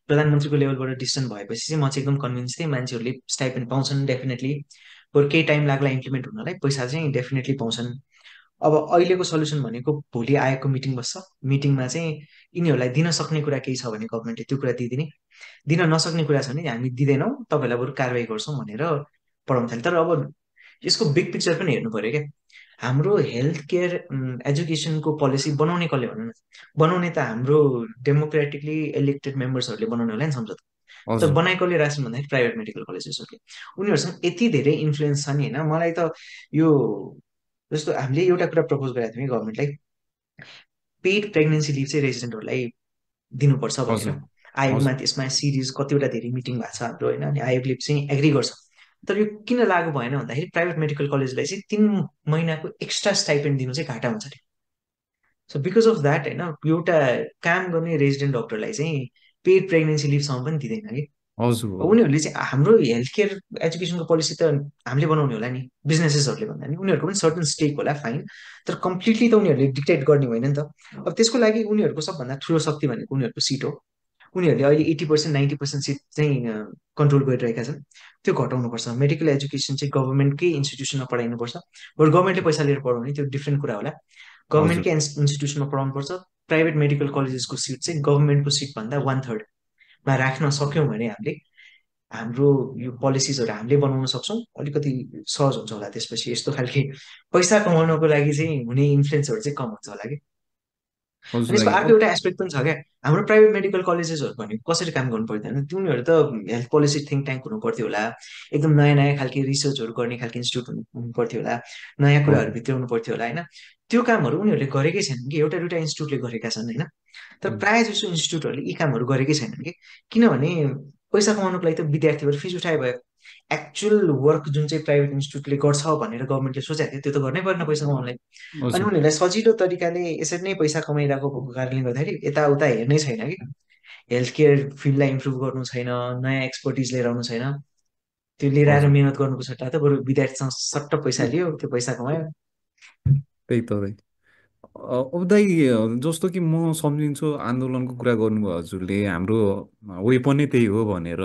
प्रधानमन्त्रीको लेभलबाट डिसिजन भएपछि चाहिँ म चाहिँ एकदम कन्भिन्स थिएँ मान्छेहरूले स्टाइपेन्ड पाउँछन् डेफिनेटली। बरु केही टाइम लाग्ला इम्प्लिमेन्ट हुनलाई, पैसा चाहिँ डेफिनेटली पाउँछन्। अब अहिलेको सल्युसन भनेको भोलि आएको मिटिङ बस्छ, मिटिङमा चाहिँ यिनीहरूलाई दिन सक्ने कुरा केही छ भने गभर्मेन्टले त्यो कुरा दिइदिने, दिन नसक्ने कुरा छ भने हामी दिँदैनौँ, तपाईँलाई बरु कारवाही गर्छौँ भनेर पढाउनु थाल्यो। तर अब यसको बिग पिक्चर पनि हेर्नु पऱ्यो क्या। हाम्रो हेल्थ केयर एजुकेसनको पोलिसी बनाउने कसले भन्नु न? बनाउने त हाम्रो डेमोक्रेटिकली इलेक्टेड मेम्बर्सहरूले बनाउने होला नि सम्झौता। तर हजुर बनाए कसले राख्छन् भन्दाखेरि प्राइभेट मेडिकल कलेजेसहरूले। उनीहरूसँग यति धेरै इन्फ्लुएन्स छ नि होइन। मलाई त यो जस्तो हामीले एउटा कुरा प्रपोज गरेका थियौँ कि गभर्मेन्टलाई, पेड प्रेग्नेन्सी लिभ चाहिँ रेजिडेन्टहरूलाई दिनुपर्छ भनेर। हजुर आयोगमा हजुर त्यसमा सिरिज कतिवटा धेरै मिटिङ भएको छ हाम्रो होइन, अनि आयोगले चाहिँ एग्री गर्छ। तर यो किन लागू भएन भन्दाखेरि प्राइभेट मेडिकल कलेजलाई चाहिँ 3 महिनाको एक्स्ट्रा स्टाइपेन्ड दिनु चाहिँ घाटा हुन्छ अरे। सो बिकज अफ द्याट होइन, एउटा काम गर्ने रेजिडेन्ट डक्टरलाई चाहिँ पेड प्रेग्नेन्सी लिभसम्म पनि दिँदैन कि। हजुर हो। उनीहरूले चाहिँ हाम्रो हेल्थ केयर एजुकेसनको पोलिसी त हामीले बनाउने होला नि, बिजनेसेसहरूले भन्दा नि उनीहरूको पनि सर्टन स्टेक होला फाइन, तर कम्प्लिटली त उनीहरूले डिक्टेट गर्ने होइन नि त। अब त्यसको लागि उनीहरूको सबभन्दा ठुलो शक्ति भनेको उनीहरूको सिट हो। उनीहरूले अहिले 80% 90% सिट चाहिँ कन्ट्रोल गरिरहेका छन्। त्यो घटाउनुपर्छ। मेडिकल एजुकेसन चाहिँ गभर्मेन्टकै इन्स्टिट्युसनमा पढाइनुपर्छ, बरु गभर्मेन्टले पैसा लिएर पढाउने त्यो डिफ्रेन्ट कुरा होला। हजुर गभर्मेन्टकै इन्स्टिट्युसनमा पढाउनुपर्छ। प्राइभेट मेडिकल कलेजेसको सिट चाहिँ गभर्मेन्टको सिटभन्दा 1/3मा राख्न सक्यौँ भने हामीले हाम्रो यो पोलिसिजहरू हामीले बनाउन सक्छौँ, अलिकति सहज हुन्छ होला। त्यसपछि यस्तो खालके पैसा कमाउनको लागि चाहिँ हुने इन्फ्लुएन्सहरू चाहिँ कम हुन्छ होला कि। हजुर अनि यसको दाइ अर्को एउटा एस्पेक्ट पनि छ क्या, हाम्रो प्राइभेट मेडिकल कलेजेसहरू भनेको कसरी काम गर्नु पर्दैन, उनीहरू त हेल्थ पोलिसी थिङ्क ट्याङ्क हुनु पर्थ्यो होला, एकदम नयाँ नयाँ खालके रिसर्चहरू गर्ने खालके इन्स्टिट्युट हुनु पर्थ्यो होला, नयाँ कुराहरू हजुर भित्राउनु पर्थ्यो होला होइन। त्यो कामहरू उनीहरूले गरेकै छैनन् कि, एउटा दुइटा इन्स्टिट्युटले गरेका छन् होइन। तर प्रायः जसो इन्स्टिट्युटहरूले यी कामहरू गरेकै छैनन् कि, किनभने पैसा कमाउनुको लागि त विद्यार्थीबाट फिस उठाए भयो। एक्चुअल वर्क जुन चाहिँ प्राइभेट इन्स्टिट्युटले गर्छ भनेर गभर्मेन्टले सोचेको थियो त्यो त गर्नै पर्ने पैसा कमाउनलाई। अनि हजुर उनीहरूलाई सजिलो तरिकाले यसरी नै पैसा कमाइरहेको भएको कारणले गर्दाखेरि यताउता हेर्नै छैन कि, हेल्थ केयर फिल्डलाई इम्प्रुभ गर्नु छैन, नयाँ एक्सपर्टिज लिएर आउनु छैन। त्यो लिएर आएर हजुर मिहिनेत गर्नुको सट्टा त बरु विद्यार्थीसँग सट्ट पैसा लियो, त्यो पैसा कमायो। त्यही त दाइ। अब दाइ जस्तो कि म सम्झिन्छु आन्दोलनको कुरा गर्नुभयो हजुरले, हाम्रो वेपनै त्यही हो भनेर।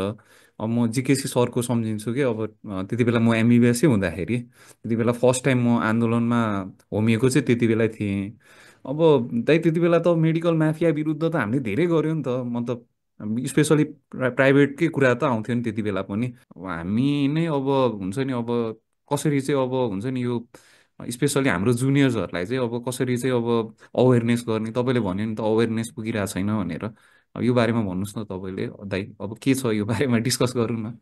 अब म जिकेसी सरको सम्झिन्छु कि अब त्यति बेला म एमबिबिएसै हुँदाखेरि त्यति बेला फर्स्ट टाइम म आन्दोलनमा होमिएको चाहिँ त्यति बेलै थिएँ। अब दाइ त्यति बेला त मेडिकल माफिया विरुद्ध त हामीले धेरै गऱ्यो नि त, मतलब स्पेसली प्राइभेटकै कुरा त आउँथ्यो नि त्यति बेला पनि। अब हामी नै अब हुन्छ नि अब कसरी चाहिँ अब हुन्छ नि यो स्पेसली हाम्रो जुनियर्सहरूलाई चाहिँ अब कसरी चाहिँ अब अवेरनेस गर्ने, तपाईँले भन्यो नि त अवेरनेस पुगिरहेको छैन भनेर। अब यो बारेमा भन्नुहोस् न तपाईँले दाइ, अब के छ यो बारेमा डिस्कस गरौँ न।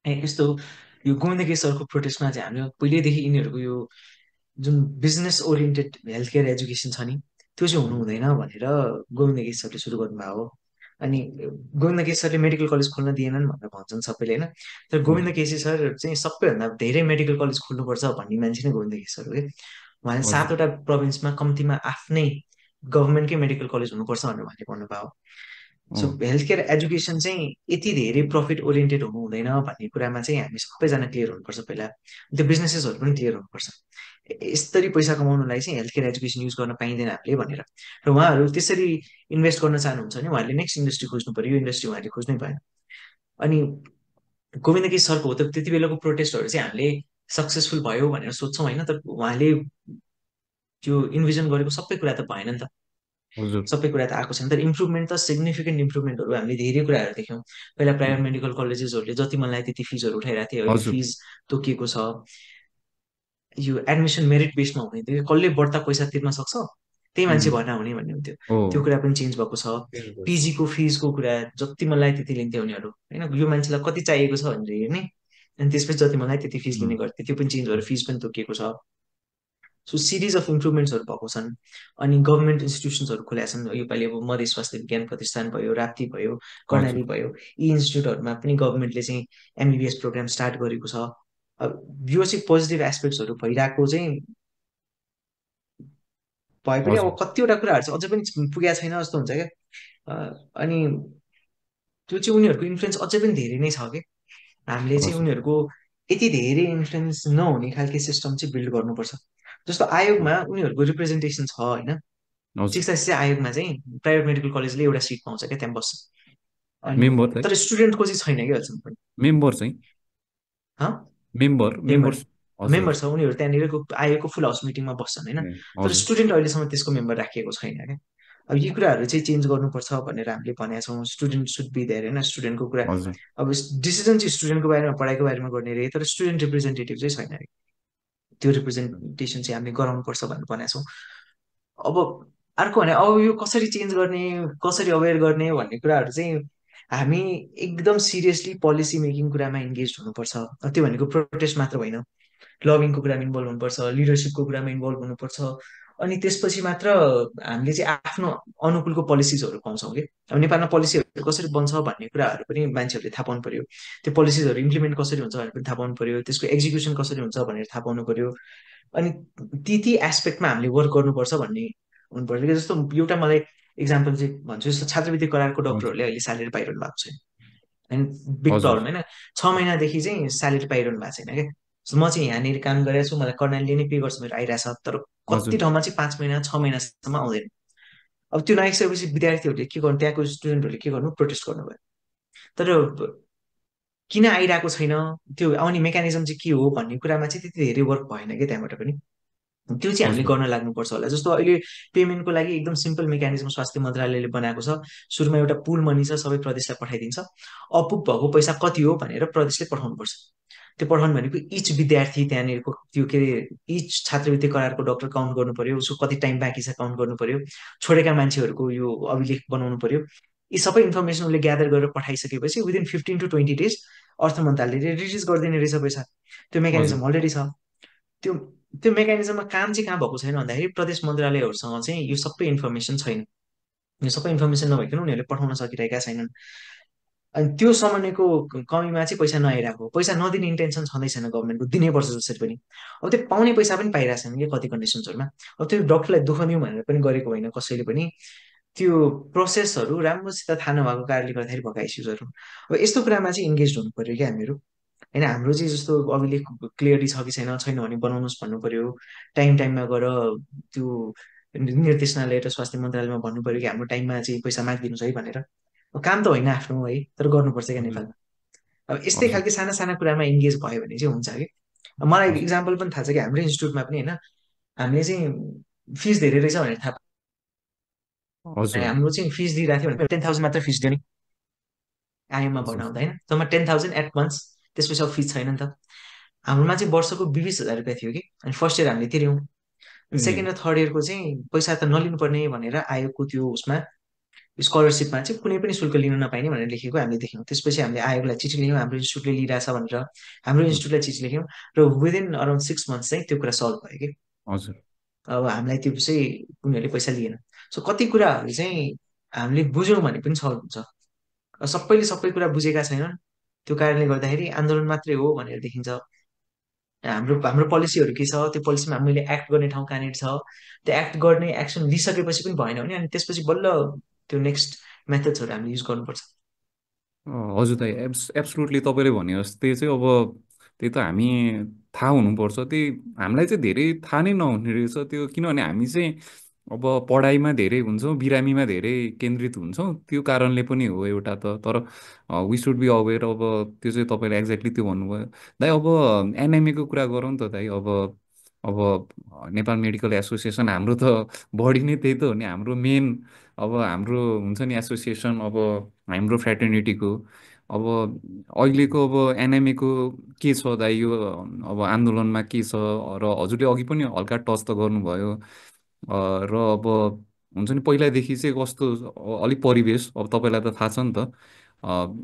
यस्तो यो गोविन्द केशरको प्रोटेस्टमा चाहिँ हामीले पहिल्यैदेखि यिनीहरूको यो जुन business oriented health care education छ नि, त्यो चाहिँ हुनु हजुर हुँदैन भनेर गोविन्द केशरले सुरु गर्नुभएको हो। अनि गोविन्द केशरले मेडिकल कलेज खोल्न दिएनन् भनेर भन्छन् सबैले होइन, तर गोविन्द हजुर केसी सर चाहिँ सबैभन्दा धेरै मेडिकल कलेज खोल्नुपर्छ भन्ने मान्छे नै गोविन्द केशर हो कि। उहाँले हजुर 7वटा प्रोभिन्समा कम्तीमा आफ्नै गभर्मेन्टकै मेडिकल कलेज हुनुपर्छ भनेर उहाँले भन्नुभयो। सो अँ, हेल्थ केयर एजुकेसन चाहिँ यति धेरै प्रफिट ओरिएन्टेड हुनु हुँदैन भन्ने कुरामा चाहिँ हामी सबैजना क्लियर हुनुपर्छ पहिला। त्यो बिजनेसेसहरू पनि क्लियर हुनुपर्छ, यसरी पैसा कमाउनुलाई चाहिँ हेल्थ केयर एजुकेसन युज गर्न पाइँदैन हामीले भनेर। र उहाँहरू त्यसरी इन्भेस्ट गर्न चाहनुहुन्छ भने उहाँहरूले नेक्स्ट इन्डस्ट्री खोज्नु पर्यो, यो इन्डस्ट्री उहाँहरूले खोज्नै भएन। अनि गोविन्द केश सरको हो त त्यति बेलाको प्रोटेस्टहरू चाहिँ हामीले सक्सेसफुल भयो भनेर सोध्छौँ होइन, तर उहाँले त्यो इन्भिजन गरेको सबै कुरा त भएन नि त। हजुर सबै कुरा त आएको छैन, तर इम्प्रुभमेन्ट त सिग्निफिकेन्ट इम्प्रुभमेन्टहरू हामीले धेरै कुराहरू देख्यौँ। पहिला प्राइभेट मेडिकल कलेजेसहरूले जति मनलाई त्यति फिजहरू उठाइरहेको थियो, अहिले हजुर फिज तोकिएको छ। यो एडमिसन मेरिट बेसमा हुने थियो, कसले बढ्ता पैसा तिर्न सक्छ त्यही मान्छे उम्, भर्ना हुने भन्ने हुन्थ्यो। हो त्यो कुरा पनि चेन्ज भएको छ। त्यही पिजीको फिजको कुरा जति मनलाई त्यति लिन्थ्यो उनीहरू होइन, यो मान्छेलाई कति चाहिएको छ भनेर हेर्ने, अनि त्यसपछि जति मनलाई त्यति फिज लिने गर्थ्यो। त्यो पनि चेन्ज भएर फिज पनि तोकिएको छ। सो सिरिज अफ इम्प्रुभमेन्ट्सहरू भएको छन्। अनि गभर्मेन्ट इन्स्टिट्युसन्सहरू खोलेका छन् योपालि, अब मधेस स्वास्थ्य विज्ञान प्रतिष्ठान भयो, राप्ती भयो, हजुर कर्णाली भयो, यी इन्स्टिट्युटहरूमा पनि गभर्मेन्टले चाहिँ एमबिबिएस प्रोग्राम स्टार्ट गरेको छ। अब यो चाहिँ पोजिटिभ एस्पेक्ट्सहरू भइरहेको चाहिँ भए पनि अब हजुर कतिवटा कुराहरू चाहिँ अझै पनि पुगेको छैन जस्तो हुन्छ क्या। अनि त्यो चाहिँ उनीहरूको इन्फ्लुएन्स अझै पनि धेरै नै छ कि, हामीले चाहिँ हजुर उनीहरूको यति धेरै इन्फ्लुएन्स नहुने खालके सिस्टम चाहिँ बिल्ड गर्नुपर्छ। जस्तो आयोगमा उनीहरूको रिप्रेजेन्टेसन छ होइन, हजुर शिक्षा शिक्षा आयोगमा चाहिँ प्राइभेट मेडिकल कलेजले एउटा सिट पाउँछ क्या, त्यहाँ बस्छ। अनि मेम्बर चाहिँ तर स्टुडेन्टको चाहिँ छैन कि अहिलेसम्म पनि। मेम्बर चाहिँ मेम्बर मेम्बर मेम्बर हजुर मेम्बर छ उनीहरू, त्यहाँनिरको आयोगको फुल हाउस मिटिङमा बस्छन् होइन, ए तर हजुर स्टुडेन्ट अहिलेसम्म त्यसको मेम्बर राखिएको छैन क्या। अब यी कुराहरू चाहिँ चेन्ज गर्नुपर्छ भनेर हामीले भनेका छौँ। स्टुडेन्ट सुड बी देयर होइन, स्टुडेन्टको कुरा। हजुर अब डिसिजन चाहिँ स्टुडेन्टको बारेमा पढाइको बारेमा गर्ने अरे, तर स्टुडेन्ट रिप्रेजेन्टेटिभ चाहिँ छैन अरे। त्यो रिप्रेजेन्टेसन चाहिँ हामीले गराउनुपर्छ भनेर भनेका छौँ। अब अर्को भने अब यो कसरी चेन्ज गर्ने, कसरी अवेर गर्ने भन्ने कुराहरू चाहिँ हामी एकदम सिरियसली पोलिसी मेकिङ कुरामा इन्गेज हुनुपर्छ। त्यो भनेको प्रोटेस्ट मात्र होइन, लबिङको कुरामा इन्भल्भ हुनुपर्छ, लिडरसिपको कुरामा इन्भल्भ हुनुपर्छ। अनि त्यसपछि मात्र हामीले चाहिँ आफ्नो अनुकूलको पोलिसिजहरू पाउँछौँ कि। अब नेपालमा पोलिसीहरू कसरी बन्छ भन्ने कुराहरू पनि मान्छेहरूले थाहा पाउनु पर्यो, त्यो पोलिसिजहरू इम्प्लिमेन्ट कसरी हुन्छ भनेर पनि थाहा पाउनु पर्यो, त्यसको एक्जिक्युसन कसरी हुन्छ भनेर थाहा पाउनु पर्यो। अनि ती ती एस्पेक्टमा हामीले वर्क गर्नुपर्छ भन्ने हुनुपर्छ कि। जस्तो एउटा मलाई इक्जाम्पल चाहिँ भन्छु, जस्तो छात्रवृत्ति करारको हजुर डक्टरहरूले अहिले स्यालेरी पाइरहनु भएको छैन। होइन, बिग हजुर प्रब्लम होइन। 6 महिनादेखि चाहिँ स्यालेरी पाइरहनु भएको छैन क्या। So म चाहिँ यहाँनिर काम गरेको छु, मलाई कर्णालीले नै पे गर्छ, मेरो आइरहेछ, तर कति हजुर ठाउँमा चाहिँ 5 महिना 6 महिनासम्म आउँदैन। अब त्यो नआइसकेपछि विद्यार्थीहरूले के गर्नु, त्यहाँको स्टुडेन्टहरूले के गर्नु, प्रोटेस्ट गर्नुभयो। तर किन आइरहेको छैन, त्यो आउने मेकानिजम चाहिँ के हो भन्ने कुरामा चाहिँ त्यति धेरै वर्क भएन क्या त्यहाँबाट पनि। त्यो चाहिँ हामीले हजुर गर्न लाग्नुपर्छ होला। जस्तो अहिले पेमेन्टको लागि एकदम सिम्पल मेकानिजम स्वास्थ्य मन्त्रालयले बनाएको छ। सुरुमा एउटा पुल मनी छ, सबै प्रदेशलाई पठाइदिन्छ। अपुग भएको पैसा कति हो भनेर प्रदेशले पठाउनुपर्छ। त्यो पठाउनु भनेको इच विद्यार्थी त्यहाँनिरको त्यो के अरे इच छात्रवृत्ति करारको डक्टर काउन्ट गर्नु पर्यो, उसको कति टाइम बाँकी छ काउन्ट गर्नु पर्यो, छोडेका मान्छेहरूको यो अभिलेख बनाउनु पर्यो। यी सबै इन्फर्मेसन उसले ग्यादर गरेर पठाइसकेपछि विदिन 15 to 20 days अर्थ मन्त्रालयले रिलिज गरिदिने रहेछ पैसा। त्यो हजुर मेकानिजम अलरेडी छ। त्यो त्यो मेकानिजममा काम चाहिँ कहाँ भएको छैन भन्दाखेरि प्रदेश मन्त्रालयहरूसँग चाहिँ यो सबै इन्फर्मेसन छैन। यो सबै इन्फर्मेसन नभइकन उनीहरूले पठाउन सकिरहेका छैनन्। अनि त्यो समन्वयको कमीमा चाहिँ पैसा नआइरहेको, पैसा नदिने इन्टेन्सन छँदै छैन गभर्मेन्टको, दिनैपर्छ जसरी पनि। अब त्यो पाउने पैसा पनि पाइरहेको छैन कि कति कन्डिसन्सहरूमा। अब त्यो डक्टरलाई दुःख दिउँ भनेर पनि गरेको होइन कसैले पनि। त्यो प्रोसेसहरू राम्रोसित थाहा नभएको कारणले गर्दाखेरि भएको इस्युजहरू। अब यस्तो कुरामा चाहिँ इङ्गेज हुनु पर्यो क्या हामीहरू। होइन, हाम्रो चाहिँ जस्तो अभिलेख क्लियरली छ कि छैन, छैन भने बनाउनुहोस् भन्नु पर्यो। टाइम टाइममा गएर त्यो निर्देशनालय र स्वास्थ्य मन्त्रालयमा भन्नु पर्यो कि हाम्रो टाइममा चाहिँ पैसा मागिदिनुहोस् है भनेर। अब काम त होइन आफ्नो है, तर गर्नुपर्छ क्या हजुर नेपालमा। अब यस्तै हजुर खालके साना साना कुरामा इङ्गेज भयो भने चाहिँ हुन्छ कि। अब मलाई हजुर इक्जाम्पल पनि थाहा छ कि हाम्रो इन्स्टिट्युटमा पनि होइन, हामीले चाहिँ फिस धेरै रहेछ भनेर थाहा पायो। हजुर हाम्रो चाहिँ फिस दिइरहेको थियो भने 10,000 मात्र फिस दियो नि आइएममा भर्ना हजुर हुँदा होइन, जम्मा 10,000 एट मन्थ्स। त्यसपछि अब फिस छैन नि त। हाम्रोमा चाहिँ वर्षको 20,000 रुपियाँ थियो कि। अनि फर्स्ट इयर हामीले तिर्यौँ। अनि ए सेकेन्ड र थर्ड इयरको चाहिँ पैसा त नलिनु पर्ने भनेर आयोगको त्यो उसमा स्कलरसिपमा चाहिँ कुनै पनि शुल्क लिन नपाइने भनेर लेखेको हामीले देख्यौँ। त्यसपछि हामीले आयोगलाई चिठी लेख्यौँ हाम्रो इन्स्टिट्युटले लिइरहेछ भनेर। हाम्रो इन्स्टिट्युटलाई चिठी लेख्यौँ र विदिन अराउन्ड 6 months चाहिँ त्यो कुरा सल्भ भयो कि। हजुर अब हामीलाई त्यो चाहिँ उनीहरूले पैसा लिएन। सो कति कुराहरू चाहिँ हामीले बुझ्यौँ भने पनि सल्भ हुन्छ। अब सबैले सबै कुरा बुझेका छैनन्, त्यो कारणले गर्दाखेरि आन्दोलन मात्रै हो भनेर देखिन्छ। हाम्रो हाम्रो पोलिसीहरू के छ, त्यो पोलिसीमा हामीले एक्ट गर्ने ठाउँ कहाँनिर छ, त्यो एक्ट गर्ने एक्सन लिइसकेपछि पनि भएन भने अनि त्यसपछि बल्ल त्यो नेक्स्ट मेथड्सहरू हामीले युज गर्नुपर्छ। हजुर दाइ एब्सोल्युटली तपाईँले भने जस्तै चाहिँ अब त्यही त हामी थाहा हुनुपर्छ त्यही हामीलाई चाहिँ धेरै थाहा नै नहुने रहेछ त्यो किनभने हामी चाहिँ अब पढाइमा धेरै हुन्छौँ बिरामीमा धेरै केन्द्रित हुन्छौँ त्यो कारणले पनि हो एउटा त तर वी सुड बी अवेर अब त्यो चाहिँ तपाईँले एक्ज्याक्टली त्यो भन्नुभयो दाइ अब एनएमएको कुरा गरौँ त दाइ अब नेपाल मेडिकल एसोसिएसन हाम्रो त बडी नै त्यही त हो नि हाम्रो मेन अब हाम्रो हुन्छ नि एसोसिएसन अब हाम्रो फ्रेटर्निटीको अब अहिलेको अब एनएमएको के छ दाइ यो अब आन्दोलनमा के छ र हजुरले अघि पनि हल्का टच त गर्नुभयो र अब हुन्छ नि पहिलादेखि चाहिँ कस्तो अलिक परिवेश अब तपाईँलाई त थाहा छ नि त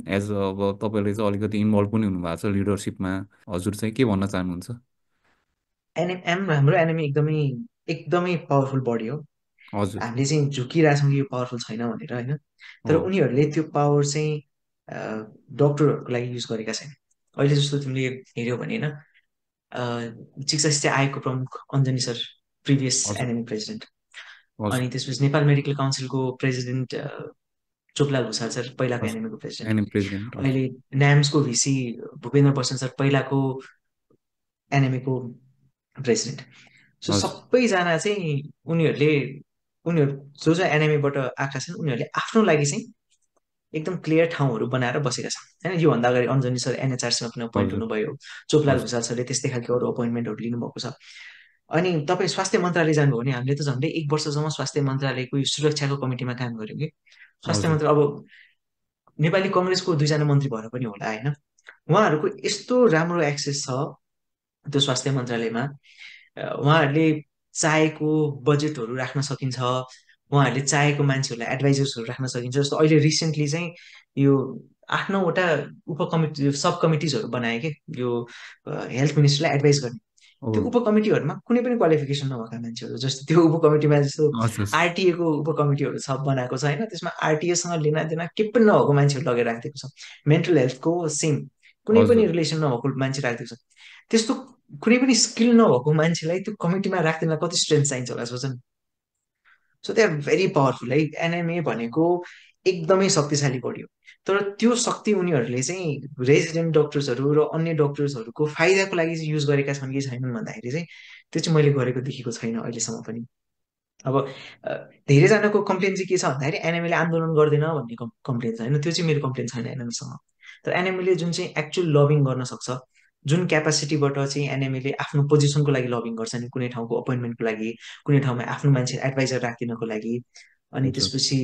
एज अब तपाईँले चाहिँ अलिकति इन्भल्भ पनि हुनुभएको छ लिडरसिपमा हजुर चाहिँ के भन्न चाहनुहुन्छ हाम्रो एनिमी एकदमै एकदमै पावरफुल बडी हो। हजुर हामीले चाहिँ झुकिरहेछौँ कि यो पावरफुल छैन भनेर होइन। तर हो उनीहरूले त्यो पावर चाहिँ डक्टरहरूको लागि युज गरेका छैन। अहिले जस्तो तिमीले हेऱ्यौ भने होइन, चिफ जस्टिस चाहिँ आयोगको प्रमुख अञ्जनी सर, प्रिभियस हजुर एनएमई प्रेसिडेन्ट। हजुर अनि त्यसपछि नेपाल मेडिकल काउन्सिलको प्रेसिडेन्ट चोपलाल भुसाल सर, पहिलाको हजुर एनएमईको प्रेसिडेन्ट। एनएम प्रेसिडेन्ट हजुर अहिले न्याम्सको भिसी भूपेन्द्र बच्चन सर, पहिलाको एनएमईको प्रेसिडेन्ट। सो हजुर सबैजना चाहिँ उनीहरूले उनीहरू जो जो एनएमईबाट आएका छन् उनीहरूले आफ्नो लागि चाहिँ एकदम क्लियर ठाउँहरू बनाएर बसेका छन् होइन। योभन्दा अगाडि अञ्जनी सर एनएचआरसीमा पनि अपोइन्ट हजुर हुनुभयो, चोपलाल हजुर भुसाल सरले त्यस्तै खालको अरू अपोइन्टमेन्टहरू लिनुभएको छ। अनि तपाईँ स्वास्थ्य मन्त्रालय जानुभयो भने हामीले त झन्डै 1 वर्षसम्म स्वास्थ्य मन्त्रालयको यो सुरक्षाको कमिटीमा काम गर्यौँ कि। स्वास्थ्य हजुर मन्त्री अब नेपाली कङ्ग्रेसको 2जना मन्त्री भएर पनि होला होइन, उहाँहरूको यस्तो राम्रो एक्सेस छ त्यो स्वास्थ्य मन्त्रालयमा। उहाँहरूले चाहेको बजेटहरू राख्न सकिन्छ, उहाँहरूले चाहेको मान्छेहरूलाई एडभाइजर्सहरू राख्न सकिन्छ। जस्तो अहिले रिसेन्टली चाहिँ यो 8-9वटा उपकमिटी सब कमिटिजहरू बनाए कि यो हेल्थ मिनिस्टरलाई एडभाइस गर्ने। हो त्यो उपकमिटीहरूमा कुनै पनि क्वालिफिकेसन नभएका मान्छेहरू, जस्तो त्यो उपकमिटीमा जस्तो हजुर आरटिएको उपकमिटीहरू छ बनाएको छ होइन, त्यसमा आरटिएसँग लेना देना के पनि नभएको मान्छेहरू लगेर राखिदिएको छ। मेन्टल हेल्थको सेम कुनै पनि हजुर रिलेसन नभएको मान्छे राखिदिएको छ। त्यस्तो कुनै पनि स्किल नभएको मान्छेलाई त्यो कमिटीमा राख्दिनलाई कति स्ट्रेन्थ चाहिन्छ होला सोच न। So they are very powerful है। एनएमए भनेको एकदमै शक्तिशाली बढ्यो। तर त्यो शक्ति उनीहरूले चाहिँ रेजिडेन्ट डक्टर्सहरू र अन्य डक्टर्सहरूको फाइदाको लागि चाहिँ युज गरेका छन् कि छैनन् भन्दाखेरि चाहिँ त्यो चाहिँ मैले गरेको देखेको छैन अहिलेसम्म पनि। अब धेरैजनाको कम्प्लेन चाहिँ के छ भन्दाखेरि एनएमएले आन्दोलन गर्दैन भन्ने कम्प्लेन छ होइन, त्यो चाहिँ मेरो कम्प्लेन छैन एनएमएसँग। तर एनएमएले जुन चाहिँ एक्चुअल लबिङ गर्न सक्छ, जुन क्यापासिटीबाट चाहिँ एनएमएले आफ्नो पोजिसनको लागि लबिङ गर्छ नि, कुनै ठाउँको अपोइन्टमेन्टको लागि, कुनै ठाउँमा आफ्नो मान्छे एडभाइजर राखिदिनको लागि, अनि हजुर त्यसपछि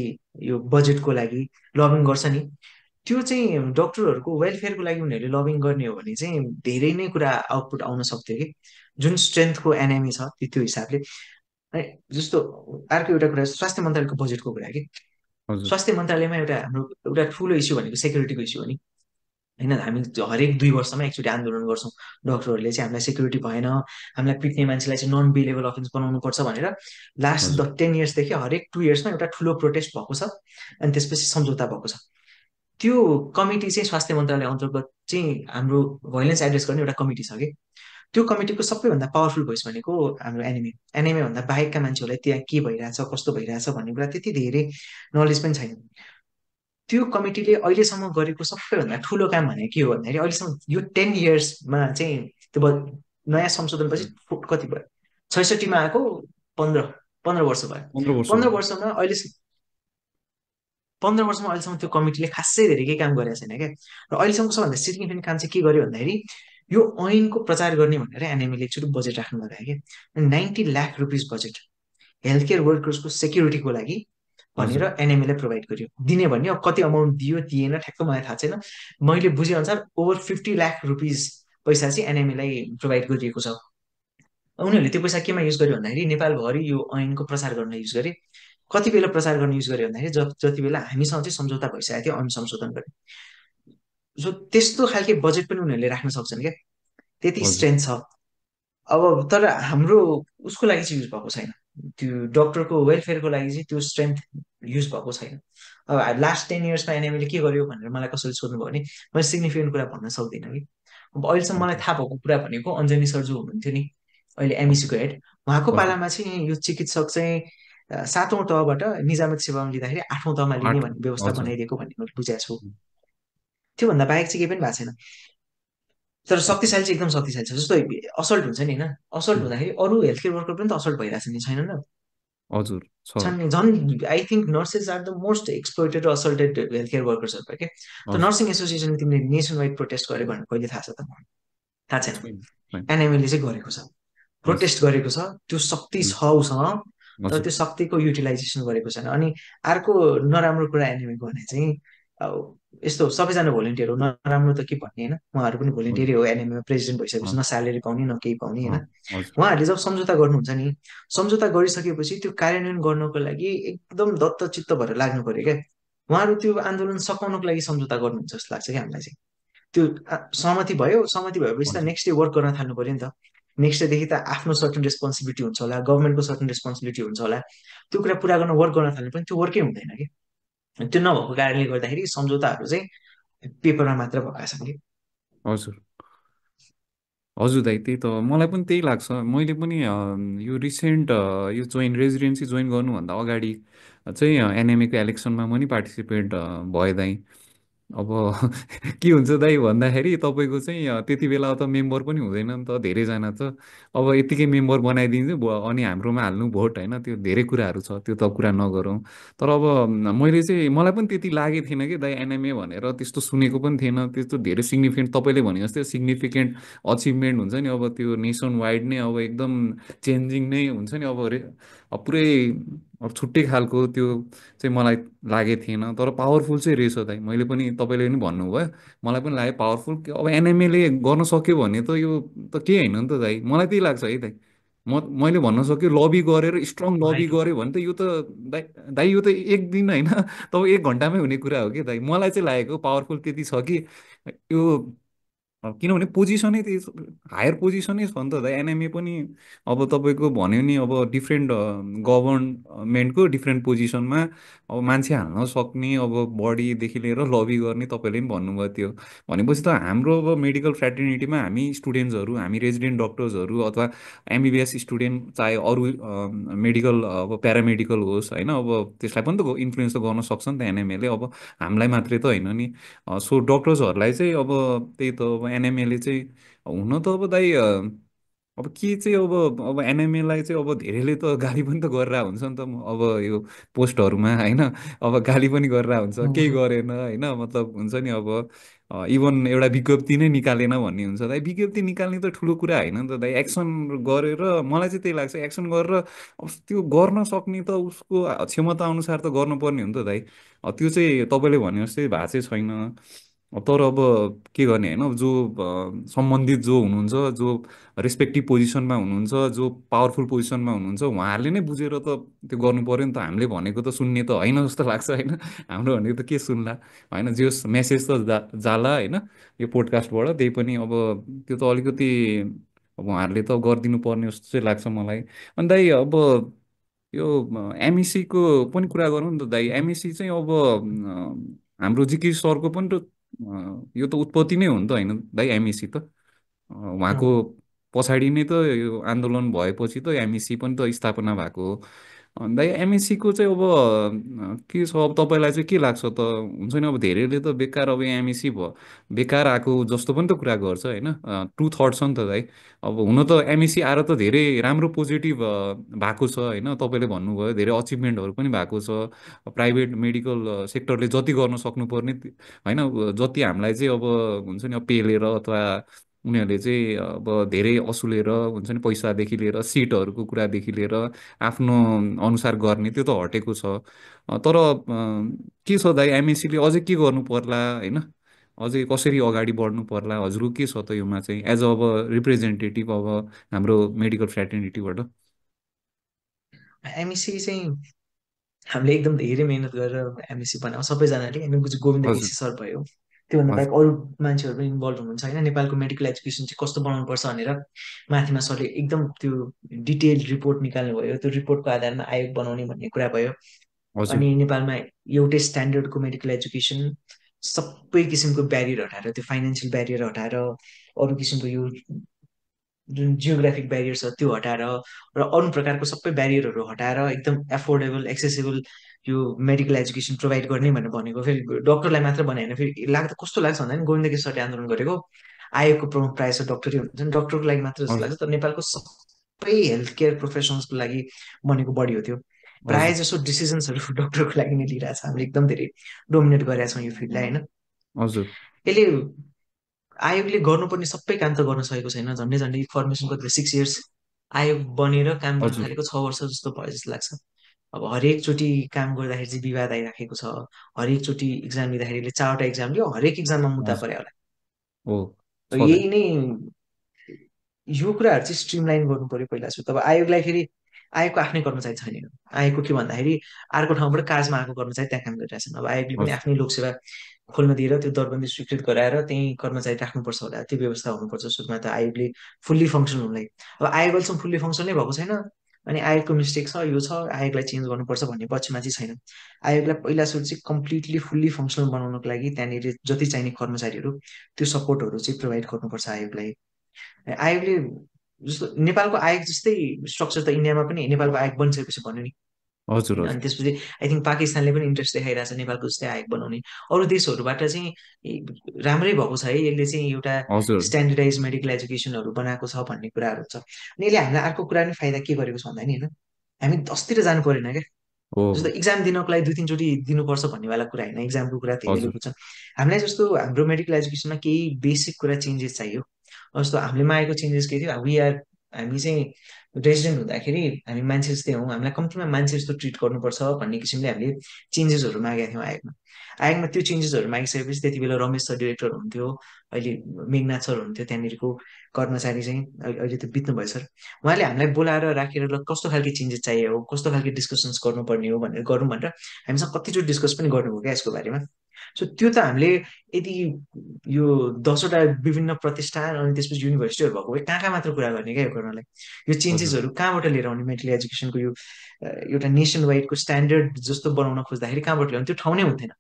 यो बजेटको लागि लबिङ गर्छ नि, त्यो चाहिँ डक्टरहरूको वेलफेयरको लागि उनीहरूले लबिङ गर्ने हो भने चाहिँ धेरै नै कुरा आउटपुट आउन सक्थ्यो कि, जुन स्ट्रेन्थको एनएमए छ त्यो हिसाबले। है, जस्तो अर्को एउटा कुरा स्वास्थ्य मन्त्रालयको बजेटको कुरा कि, हजुर स्वास्थ्य मन्त्रालयमा एउटा हाम्रो एउटा ठुलो इस्यु भनेको सेक्युरिटीको इस्यु हो नि होइन। हामी हरेक 2 वर्षमा एकचोटि आन्दोलन गर्छौँ, डक्टरहरूले चाहिँ हामीलाई सेक्युरिटी भएन, हामीलाई पिट्ने मान्छेलाई चाहिँ नन बिलेबल अफेन्स बनाउनु पर्छ भनेर लास्ट हजुर 10 इयर्सदेखि हरेक 2 इयर्समा एउटा ठुलो प्रोटेस्ट भएको छ, अनि त्यसपछि सम्झौता भएको छ। त्यो कमिटी चाहिँ स्वास्थ्य मन्त्रालय अन्तर्गत चाहिँ हाम्रो भोइलेन्स एड्रेस गर्ने एउटा कमिटी छ कि, त्यो कमिटीको सबैभन्दा पावरफुल भोइस भनेको हाम्रो एनिमे। एनिमे भन्दा बाहेकका मान्छेहरूलाई त्यहाँ के भइरहेछ कस्तो भइरहेछ भन्ने कुरा त्यति धेरै नलेज पनि छैन। त्यो कमिटीले अहिलेसम्म गरेको सबैभन्दा ठुलो काम भनेको के हो भन्दाखेरि, अहिलेसम्म यो 10 इयर्समा चाहिँ त्यो नयाँ संशोधनपछि कति भयो, 66मा आएको, 15 15 वर्ष भयो। 15 वर्ष पन्ध्र भयो। वर्षमा अहिले 15 वर्षमा अहिलेसम्म त्यो कमिटीले खासै धेरै केही काम गरेको छैन क्या। र अहिलेसम्म सबभन्दा सिग्निफिकेन्ट काम चाहिँ के गर्यो भन्दाखेरि, यो ऐनको प्रचार गर्ने भनेर एनएमएले एकचोटि बजेट राख्नु लगायो क्या, 90 lakh rupees budget health care वर्कर्सको सेक्युरिटीको लागि भनेर हजुर एनएमएले प्रोभाइड गर्यो। दिने भन्ने अब कति अमाउन्ट दियो दिएन ठ्याक्क मलाई थाहा छैन, मैले बुझेअनुसार ओभर 50 लाख रुपिस पैसा चाहिँ एनएमएलाई प्रोभाइड गरिएको छ। उनीहरूले त्यो पैसा केमा युज गर्यो भन्दाखेरि नेपालभरि यो ऐनको प्रचार गर्न युज गरे। कति बेला प्रचार गर्न युज गर्यो भन्दाखेरि जति बेला हामीसँग चाहिँ सम्झौता भइसकेको थियो ऐन संशोधन गर्ने, सो त्यस्तो खालके बजेट पनि उनीहरूले राख्न सक्छन् क्या, त्यति हजुर स्ट्रेन्थ छ। अब तर हाम्रो उसको लागि चाहिँ युज भएको छैन, त्यो डक्टरको वेलफेयरको लागि चाहिँ त्यो स्ट्रेन्थ युज भएको छैन। अब लास्ट 10 इयर्समा एनएमएले के गर्यो भनेर मलाई कसैले सोध्नुभयो भने मैले सिग्निफिकेन्ट कुरा भन्न सक्दिनँ कि। अब अहिलेसम्म मलाई हजुर थाहा भएको कुरा भनेको अञ्जनी सर जो हुनुहुन्थ्यो नि अहिले एमइसीको हेड, उहाँको हजुर पालामा चाहिँ यो चिकित्सक चाहिँ 7औं तहबाट निजामत सेवामा लिँदाखेरि 8औं तहमा लिने 8। भन्ने व्यवस्था हजुर बनाइदिएको भन्ने मैले बुझाएको छु। त्योभन्दा बाहेक चाहिँ केही पनि भएको छैन। तर हजुर शक्तिशाली चाहिँ एकदम शक्तिशाली छ। जस्तो असल्ट हुन्छ नि होइन, असल्ट हुँदाखेरि अरू हेल्थ केयर वर्कर पनि त असल्ट भइरहेछ नि, छैन र? हजुर छ। छन् नि, झन् I think nurses are the most exploited र असल्टेड हेल्थ केयर वर्कर्सहरू भयो क्या। त हजुर नर्सिङ एसोसिएसन तिमीले नेसन वाइड प्रोटेस्ट गर्यो भनेर कहिले थाहा छ त? थाहा छैन। छैन छैन। एनएमएले चाहिँ गरेको छ, हजुर प्रोटेस्ट गरेको छ, त्यो शक्ति उम्, छ उसँग, तर हजुर त्यो शक्तिको युटिलाइजेसन गरेको छैन। अनि अर्को नराम्रो कुरा एनिमीको भने चाहिँ अब यस्तो सबैजना भोलिन्टियर हो, नराम्रो त के भन्ने होइन, उहाँहरू पनि हजुर भोलिन्टियरै हो। एनएमएमा प्रेसिडेन्ट भइसकेपछि अँ, न स्यालेरी पाउने न केही पाउने होइन। अँ, हजुर उहाँहरूले जब सम्झौता गर्नुहुन्छ नि, सम्झौता गरिसकेपछि त्यो कार्यान्वयन गर्नको लागि एकदम दत्तचित्त भएर लाग्नु पर्यो क्या। उहाँहरू त्यो आन्दोलन सकाउनको लागि सम्झौता गर्नुहुन्छ जस्तो लाग्छ क्या हामीलाई चाहिँ। त्यो सहमति भयो, सहमति भएपछि त हजुर नेक्स्ट डे वर्क गर्न थाल्नु पर्यो नि त। नेक्स्ट डेदेखि त आफ्नो सर्टन रेस्पोन्सिबिलिटी हुन्छ होला, गभर्मेन्टको सर्टन रेस्पोन्सिबिलिटी हुन्छ होला, त्यो कुरा पुरा गर्न वर्क गर्न थाल्नु पनि त्यो वर्कै हुँदैन कि। त्यो नभएको कारणले गर्दाखेरि सम्झौताहरू चाहिँ पेपरमा मात्र भएका छन् कि। हजुर हजुर दाइ, त्यही त मलाई पनि त्यही लाग्छ। मैले पनि यो रिसेन्ट यो रेजिडेन्सी जोइन गर्नुभन्दा अगाडि चाहिँ एनएमएको इलेक्सनमा पनि पार्टिसिपेट भएँ दाइ। अब के हुन्छ दाइ भन्दाखेरि तपाईँको चाहिँ त्यति बेला त मेम्बर पनि हुँदैन नि त धेरैजना त। अब यत्तिकै मेम्बर बनाइदिन्छ अनि हाम्रोमा हाल्नु भोट, होइन, त्यो धेरै कुराहरू छ, त्यो त कुरा नगरौँ। तर अब मैले चाहिँ मलाई पनि त्यति लागेको थिएन कि दाइ एनएमए भनेर, त्यस्तो सुनेको पनि थिएन, त्यस्तो धेरै सिग्निफिकेन्ट तपाईँले भने जस्तै सिग्निफिकेन्ट अचिभमेन्ट हुन्छ नि, अब त्यो नेसन वाइड नै अब एकदम चेन्जिङ नै हुन्छ नि, अब पुरै अब छुट्टै खालको त्यो चाहिँ मलाई लागेको थिएन। तर पावरफुल चाहिँ रहेछ दाइ, मैले पनि तपाईँले पनि भन्नुभयो, मलाई पनि लाग्यो पावरफुल। अब एनएमएले गर्न सक्यो भने त यो त केही होइन नि त दाइ, मलाई त्यही लाग्छ है दाइ। मैले भन्न सक्यो लबी गरेर स्ट्रङ लबी राइट। गऱ्यो भने त यो त दाइ, दाइ यो त एक दिन होइन तब 1 घन्टामै हुने कुरा हो कि दाइ। मलाई चाहिँ लागेको पावरफुल त्यति छ कि यो किनभने पोजिसनै त्यही हायर पोजिसनै छ नि त दाइ एनएमए पनि। अब तपाईँको भन्यो नि अब डिफ्रेन्ट गभर्मेन्टको डिफ्रेन्ट पोजिसनमा अब मान्छे हाल्न सक्ने अब बडीदेखि लिएर लबी गर्ने तपाईँले पनि भन्नुभयो त्यो भनेपछि त हाम्रो अब मेडिकल फ्रेटर्निटीमा हामी स्टुडेन्ट्सहरू हामी रेजिडेन्ट डक्टर्सहरू अथवा एमबिबिएस स्टुडेन्ट चाहे अरू मेडिकल अब प्यारामेडिकल होस् होइन अब त्यसलाई पनि त इन्फ्लुएन्स त गर्न सक्छ नि त एनएमएले अब हामीलाई मात्रै त होइन नि सो डक्टर्सहरूलाई चाहिँ अब त्यही त अब एनएमएले चाहिँ हुन त अब दाइ अब के चाहिँ अब एनएमएलाई चाहिँ अब धेरैले त गाली पनि त गरेर हुन्छ नि त अब यो पोस्टहरूमा होइन अब गाली पनि गरेर हुन्छ केही उम्, गरेन होइन मतलब हुन्छ नि अब इभन एउटा विज्ञप्ति नै निकालेन भन्ने हुन्छ दाइ विज्ञप्ति निकाल्ने त ठुलो कुरा होइन नि त दाइ एक्सन गरेर मलाई चाहिँ त्यही लाग्छ एक्सन गरेर अब त्यो गर्न सक्ने त उसको क्षमता अनुसार त गर्नुपर्ने हो नि त दाइ त्यो चाहिँ तपाईँले भने जस्तै भएको चाहिँ छैन तर अब के गर्ने होइन अब जो सम्बन्धित जो हुनुहुन्छ जो रेस्पेक्टिभ पोजिसनमा हुनुहुन्छ जो पावरफुल पोजिसनमा हुनुहुन्छ उहाँहरूले नै बुझेर त त्यो गर्नु पऱ्यो नि त हामीले भनेको त सुन्ने त होइन जस्तो लाग्छ होइन हाम्रो भनेको त के सुन्ला होइन जो मेसेज त जाला होइन यो पोडकास्टबाट त्यही पनि अब त्यो त अलिकति अब उहाँहरूले त गरिदिनु पर्ने जस्तो चाहिँ लाग्छ मलाई अनि दाइ अब यो एमइसीको पनि कुरा गरौँ नि त दाइ एमइसी चाहिँ अब हाम्रो जिकी सरको पनि त यो त उत्पत्ति नै हो नि त होइन दाइ एमइसी त उहाँको उम्, पछाडि नै त यो आन्दोलन भएपछि त एमइसी पनि त स्थापना भएको हो अन्त एमएससीको चाहिँ अब के छ अब तपाईँलाई चाहिँ के लाग्छ त हुन्छ नि अब धेरैले त बेकार अब एमएससी भयो बेकार आएको जस्तो पनि त कुरा गर्छ होइन ट्रु थट छ नि त भाइ अब हुन त एमएससी आएर त धेरै राम्रो पोजिटिभ भएको छ होइन तपाईँले भन्नुभयो धेरै अचिभमेन्टहरू पनि भएको छ प्राइभेट मेडिकल सेक्टरले जति गर्न सक्नुपर्ने होइन जति हामीलाई चाहिँ अब हुन्छ नि अब पे लिएर अथवा उनीहरूले चाहिँ अब धेरै असुलेर हुन्छ नि पैसादेखि लिएर सिटहरूको कुरादेखि लिएर आफ्नो अनुसार गर्ने त्यो त हटेको छ तर के छ दाइ एमएससीले अझै के गर्नु पर्ला होइन अझै कसरी अगाडि बढ्नु पर्ला हजुरको के छ त योमा चाहिँ एज अब रिप्रेजेन्टेटिभ अब हाम्रो मेडिकल फ्रेटर्निटीबाट एमएससी चाहिँ हामीले एकदम धेरै मेहनत गरेर एमएससी बनाएको सबैजनाले अनि गोविन्द हजुर केसी सर भयो त्योभन्दा हजुर बाहेक अरू मान्छेहरू पनि इन्भल्भ हुनुहुन्छ होइन नेपालको मेडिकल एजुकेसन चाहिँ कस्तो बनाउनु पर्छ भनेर माथिमा सरले एकदम त्यो डिटेल रिपोर्ट निकाल्नु भयो त्यो रिपोर्टको आधारमा आयोग बनाउने भन्ने कुरा भयो हजुर अनि नेपालमा एउटै स्ट्यान्डर्डको मेडिकल एजुकेसन सबै किसिमको ब्यारियर हटाएर त्यो फाइनेन्सियल ब्यारियर हटाएर अरू किसिमको यो जुन जियोग्राफिक ब्यारियर छ त्यो हटाएर र अरू प्रकारको सबै ब्यारियरहरू हटाएर एकदम एफोर्डेबल एक्सेसिबल यो मेडिकल एजुकेसन प्रोभाइड गर्ने भनेर भनेको फेरि डक्टरलाई मात्र भने होइन फेरि लाग्दा कस्तो लाग्छ भन्दा नि गोविन्द केशरले आन्दोलन गरेको आयोगको प्रमुख प्रायः जस्तो डक्टरै हुन्छ नि डक्टरको लागि मात्र जस्तो हजुर लाग्छ तर नेपालको सबै हेल्थ केयर प्रोफेसनल्सको लागि बनेको बढी हो त्यो प्रायः हजुर जसो डिसिजन्सहरू डक्टरको लागि नै लिइरहेको छ हामीले एकदम धेरै डोमिनेट गरेका छौँ यो फिल्डलाई होइन हजुर यसले आयोगले गर्नुपर्ने सबै काम त गर्न सकेको छैन झन्डै झन्डै फर्मेसन कति 6 इयर्स आयोग बनेर काम गर्न हजुर थालेको 6 वर्ष जस्तो भयो जस्तो लाग्छ अब हरेकचोटि काम गर्दाखेरि चाहिँ विवाद आइराखेको छ हरेकचोटि इक्जाम लिँदाखेरि 4वटा इक्जाम लियो हरेक इक्जाममा मुद्दा हजुर पर्यो होला ओ छ दाइ यही नै यो कुराहरू चाहिँ स्ट्रिमलाइन गर्नु पर्यो पहिला सुरु तब आयोगलाई फेरि आयोगको आफ्नै कर्मचारी छैन आयोगको के भन्दाखेरि अर्को ठाउँबाट काजमा आएको कर्मचारी त्यहाँ काम गरिरहेछन् अब आयोगले पनि हजुर आफ्नै लोकसेवा खोल्न दिएर त्यो दरबन्दी स्वीकृत गराएर त्यही कर्मचारी राख्नुपर्छ होला त्यो व्यवस्था हुनुपर्छ सुरुमा त आयोगले फुल्ली फङ्सन हुनलाई अब आयोग अहिलेसम्म फुल्ली फङ्सन नै भएको छैन अनि आयोगको मिस्टेक छ यो छ आयोगलाई चेन्ज गर्नुपर्छ भन्ने पक्षमा चाहिँ छैन आयोगलाई पहिला सुरु चाहिँ कम्प्लिटली फुल्ली फङ्सनल बनाउनको लागि त्यहाँनिर जति चाहिने कर्मचारीहरू त्यो सपोर्टहरू चाहिँ प्रोभाइड गर्नुपर्छ आयोगलाई आयोगले जस्तो नेपालको आयोग जस्तै स्ट्रक्चर त इन्डियामा पनि नेपालको आयोग बनिसकेपछि भन्यो नि हजुर होइन हजुर अनि त्यसपछि आई थिङ्क पाकिस्तानले पनि इन्ट्रेस्ट देखाइरहेछ नेपालको जस्तै आयोग बनाउने अरू देशहरूबाट चाहिँ राम्रै भएको छ है यसले चाहिँ एउटा हजुर स्ट्यान्डर्डाइज मेडिकल एजुकेसनहरू बनाएको छ भन्ने कुराहरू छ अनि यसले हामीलाई अर्को कुरा पनि फाइदा के गरेको छ भन्दा नि होइन हामी 10तिर जानु परेन क्या हो जस्तो इक्जाम दिनको लागि 2-3 चोटि दिनुपर्छ भन्नेवाला कुरा होइन इक्जामको कुरा धेरैले हजुर बुझ्छन् हामीलाई जस्तो हाम्रो मेडिकल एजुकेसनमा केही बेसिक कुरा चेन्जेस चाहियो जस्तो हामीमा आएको चेन्जेस के थियो हामी चाहिँ रेजिडेन्ट हुँदाखेरि हामी मान्छे जस्तै हौँ हामीलाई कम्तीमा मान्छे जस्तो ट्रिट गर्नुपर्छ भन्ने किसिमले हामीले चेन्जेसहरू मागेका थियौँ आयोगमा त्यो चेन्जेसहरू मागिसकेपछि त्यति बेला रमेश सर डिरेक्टर हुन्थ्यो अहिले मेघनाथ सर हुन्थ्यो त्यहाँनिरको कर्मचारी चाहिँ अहिले त बित्नु भयो सर उहाँले हामीलाई बोलाएर राखेर ल कस्तो खालको चेन्जेस चाहियो हो कस्तो खालको डिस्कसन्स गर्नुपर्ने हो भनेर गरौँ भनेर हामीसँग कतिचोटि डिस्कस पनि गर्नुभयो क्या यसको बारेमा सो त्यो त हामीले यदि यो 10वटा विभिन्न प्रतिष्ठान अनि त्यसपछि युनिभर्सिटीहरू भएको भए कहाँ कहाँ मात्र कुरा गर्ने क्या यो गर्नलाई। यो हजुर चेन्जेसहरू कहाँबाट लिएर आउने मेडिकल एजुकेसनको यो एउटा नेसन वाइडको स्ट्यान्डर्ड जस्तो बनाउन खोज्दाखेरि कहाँबाट ल्याउने, त्यो ठाउँ नै हुन्थेन।